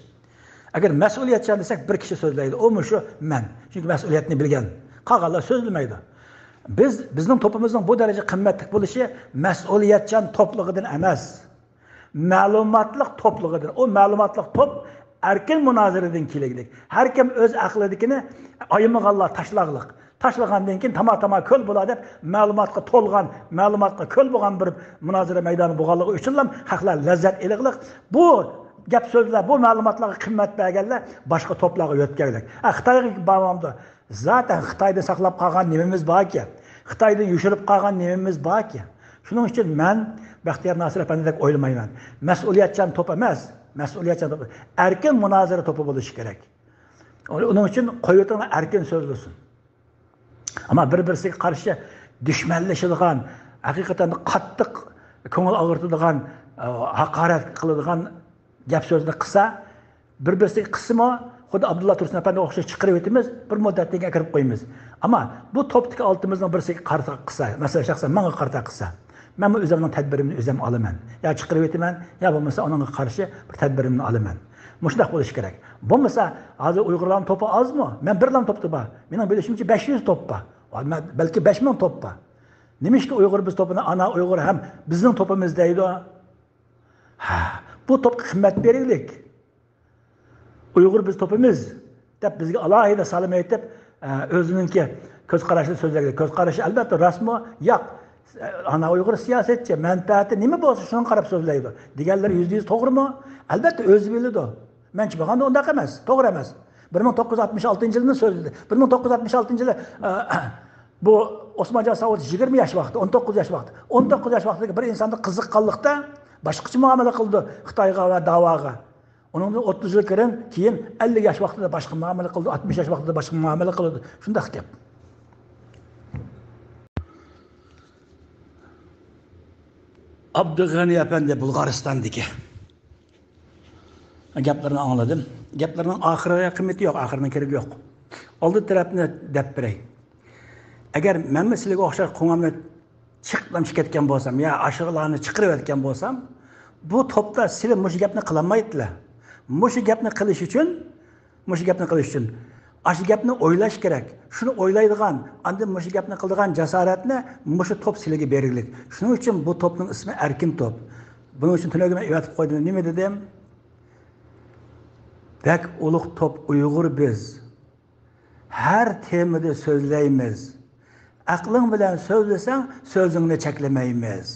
ئەگەر مەسئۇلىيەتچان دېسەك، بىر كىشى سۆزلەيدۇ، ئۇ مۇشۇ مەن. چۈنكى مەسئۇلىيەتنى بىلگەن. قالغانلار سۆزلىمەيدۇ. بىز، بىزنىڭ توپىمىزنىڭ بۇ دەرىجە قىممەتلىك بولۇشى مەسئۇلىيەتچان توپلۇقىدىن ئەمەس، مەلۇماتلىق توپلۇقىدىن. ئۇ مەلۇماتلىق توپ ئەركىن مۇنازىرىدىن كېلىگلىك. ھەر كىم ئۆز ئەقلىدىكىنى ئايىمىغانلار تاشلاغلىق. تاشلىغاندىن كېيىن تاما-تاما كۆل بولا دەپ، مەلۇماتقا تولغان، مەلۇماتقا كۆل بولغان بىر مۇنازىرە مەيدانى بولغانلىقى ئۈچۈنلا خەقلەر لەززەت ئېلىغلىق. بۇ گەپ سۆزلەر، بۇ مەلۇماتلارغا قىممەت بەرگەنلەر باشقا توپلارغا يۆتكەلگەن. ھە، خىتايغا بارمامدۇ؟ زاتەن خىتايدا ساقلاپ قالغان نېمىمىز باركەن؟ خىتايدا يوشۇرۇپ قالغان نېمىمىز باركەن؟ شۇنىڭ ئۈچۈن مەن بەختىيار ناسىر ئەپەندىدەك ئويلىمايمەن. مەسئۇلىيەتچان توپ ئەمەس، مەسئۇلىيەتچان توپ، ئەركىن مۇنازىرە توپى بولۇشى كېرەك. ئۇنىڭ ئۈچۈن قويۇۋېتىڭلار، ئەركىن سۆزلىسۇن. ئەمما بىر-بىرسىگە قارشى دۈشمەنلىشىدىغان، ھەقىقەتەن قاتتىق كۆڭۈل ئاغرىتىدىغان، ئە، ھاقارەت قىلىدىغان گەپ سۆزنى قىلسا، بىر-، بىرسىگە قىلسىمۇ، خۇددى ئابدۇللا تۇرسۇن ئەپەندىگە ئوخشاش چىقىرىۋېتىمىز، بىر مۇددەتتىن كېيىن ئەكىرىپ قويىمىز. ئەمما بۇ توپتىكى ئالتىمىزنىڭ بىرسىگە قارىتا قىلسا، مەسىلەن، شەخسەن ماڭا قارىتا قىلسا، مەنمۇ ئۆزۈمنىڭ تەدبىرىمنى ئۆزۈم ئالىمەن. يا چىقىرىۋېتىمەن، يا بولمىسا ئۇنىڭغا قارشى بىر تەدبىرىمنى ئالىمەن. مۇشۇنداق بولۇشى كېرەك. بولمىسا، ھازىر ئۇيغۇرلارنىڭ توپى ئازمۇ؟ مەن بىرلا توپتا بار. مېنىڭ بىلىشىمچە بەش يۈز توپ بار. بەلكى بەش مىڭ توپ بار. نېمىشقا ئۇيغۇر بىز توپىنى ئانا ئۇيغۇر ھەم بىزنىڭ توپىمىز دەيدۇ؟ ھە، بۇ توپقا قىممەت بېرىلىك. ئۇيغۇر بىز توپىمىز دەپ بىزگە ئالاھىدە سالام ئېيتىپ، ئە، ئۆزىنىڭكى كۆز قاراشىنى سۆزلەيدۇ. كۆز قارىشى ئەلۋەتتە راستمۇ؟ ياق. ئانا ئۇيغۇر سىياسەتچى، مەنپەئەتى نېمە بولسا شۇنىڭغا قاراپ سۆزلەيدۇ دېگەنلىرى يۈزدە يۈز توغرىمۇ؟ ئەلۋەتتە ئۆزى بىلىدۇ. مەنچە بولغاندا ئۇنداق ئەمەس، توغرا ئەمەس. بىر مىڭ توققۇز يۈز ئاتمىش ئالتىنچى يىلنى سۆزلىدى. بىر مىڭ توققۇز يۈز ئاتمىش ئالتىنچى يىلى، ئە، بۇ ئوسمانجان ساۋۇت يىگىرمە ياش ۋاقتى، ئون توققۇز ياش ۋاقتى. ئون توققۇز ياش ۋاقتىدىكى بىر ئىنساندا قىزىققانلىقتا باشقىچە مۇئامىلە قىلىدۇ خىتايغا ۋە داۋاغا. ئۇنىڭدىن ئوتتۇز يىل كېيىن، كېيىن ئەللىك ياش ۋاقتىدا باشقا مۇئامىلە قىلىدۇ، ئاتمىش ياش ۋاقتىدا باشقا مۇئامىلە قىلىدۇ. شۇنداق گەپ. ئابدۇغېنى ئەپەندى بۇلغارىستاندىكى. گەپلىرىنى ئاڭلىدىم. گەپلىرىنىڭ ئاخىرىغا قىممىتى يوق، ئاخىرىنىڭ كېرىكى يوق. ئالدى تەرەپنى دەپ بېرەي. ئەگەر مەنمۇ سىلىگە ئوخشاش قوڭامنى چىقلامچە كەتكەن بولسام يا ئاشۇلارنى چىقىرىۋەتكەن بولسام، بۇ توپتا سىلى مۇشۇ گەپنى قىلالمايتتىلە. مۇشۇ گەپنى قىلىش ئۈچۈن مۇشۇ گەپنى قىلىش ئۈچۈن. ئاشۇ گەپنى ئويلاش كېرەك. شۇنى ئويلايدىغان، ئاندىن مۇشۇ گەپنى قىلىدىغان جاسارەتنى مۇشۇ توپ سىلىگە بېرىگلىك. شۇنىڭ ئۈچۈن بۇ توپنىڭ ئىسمى ئەركىن توپ. بۇنىڭ ئۈچۈن تۈنۈگۈن مەن ئېۋەتىپ قويدۇم. نېمە دېدىم؟ بەك ئۇلۇغ توپ ئۇيغۇر بىز. ھەر تېمىدا سۆزلەيمىز. ئەقلىڭ بىلەن سۆزلىسەڭ، سۆزۈڭنى چەكلىمەيمىز.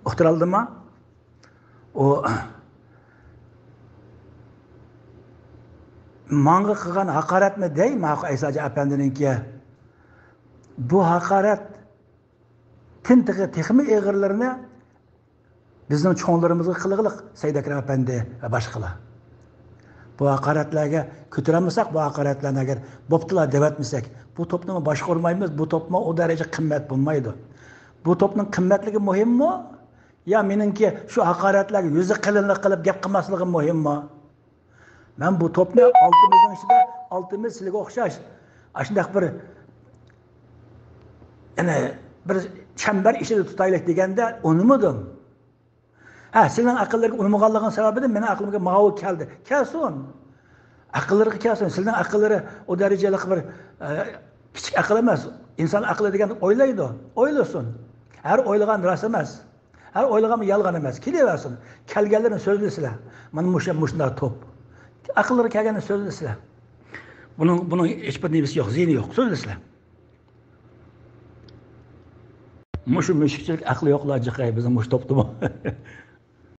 ئۇقتۇرالدىما؟ ئۇ ماڭا قىلغان ھاقارەتمۇ دەي، ماقۇ ئەيساجان ئەپەندىنىڭكى. بۇ ھاقارەتتىن تېخى، تېخىمۇ ئېغىرلىرىنى بىزنىڭ چوڭلىرىمىزغا قىلغىلىق، سەيدەكرەم ئەپەندى ۋە باشقىلار. بۇ ھاقارەتلەرگە كۆتۈرەلمىسەك، بۇ ھاقارەتلەرنى ئەگەر بوپتۇلا دەۋەتمىسەك، بۇ توپنىمۇ باشقۇرمايمىز، بۇ توپمۇ ئۇ دەرىجە قىممەت بولمايدۇ. بۇ توپنىڭ قىممەتلىكى مۇھىممۇ؟ يا مېنىڭكى شۇ ھاقارەتلەرگە يۈزى قېلىنلىق قىلىپ گەپ قىلماسلىقىم مۇھىممۇ؟ مەن بۇ توپنى ئالتىمىزنىڭ ئىچىدە، ئالتىمىز سىلىگە ئوخشاش ئاشۇنداق بىر، يەنى بىر چەمبەر ئىچىدە تۇتايلى دېگەندە ئۇنىمىدىم. ھە، سىلىنىڭ ئەقىللىرىگە ئۇنىمىغانلىقىڭ سەۋەبىدىن مېنىڭ ئەقلىمگە ماۋۇ كەلدى. كەلسۇن. ئەقىللىرىگە كەلسۇن. سىلىنىڭ ئەقىللىرى ئۇ دەرىجىلىك بىر، ئە، كىچىك ئەقىل ئەمەس. ئىنسان ئەقلى دېگەن ئويلايدۇ. ئويلىسۇن. ھەر ئويلىغان راست ئەمەس. ھەر ئويلىغانمۇ يالغان ئەمەس. كېلىۋەرسۇن. كەلگەنلىرىنى سۆزلىسىلەر. مانا مۇشۇ، مۇشۇنداق توپ. ئەقىللىرىگە كەلگەننى سۆزلىسىلەر. بۇنىڭ، بۇنىڭ ھېچبىر نېمىسى يوق، زىيىنى يوق. سۆزلىسىلەر. مۇشۇ مۈشۈكچىلىك ئەقلى يوقلار جىقاي بىزنىڭ مۇشۇ توپتىمۇ.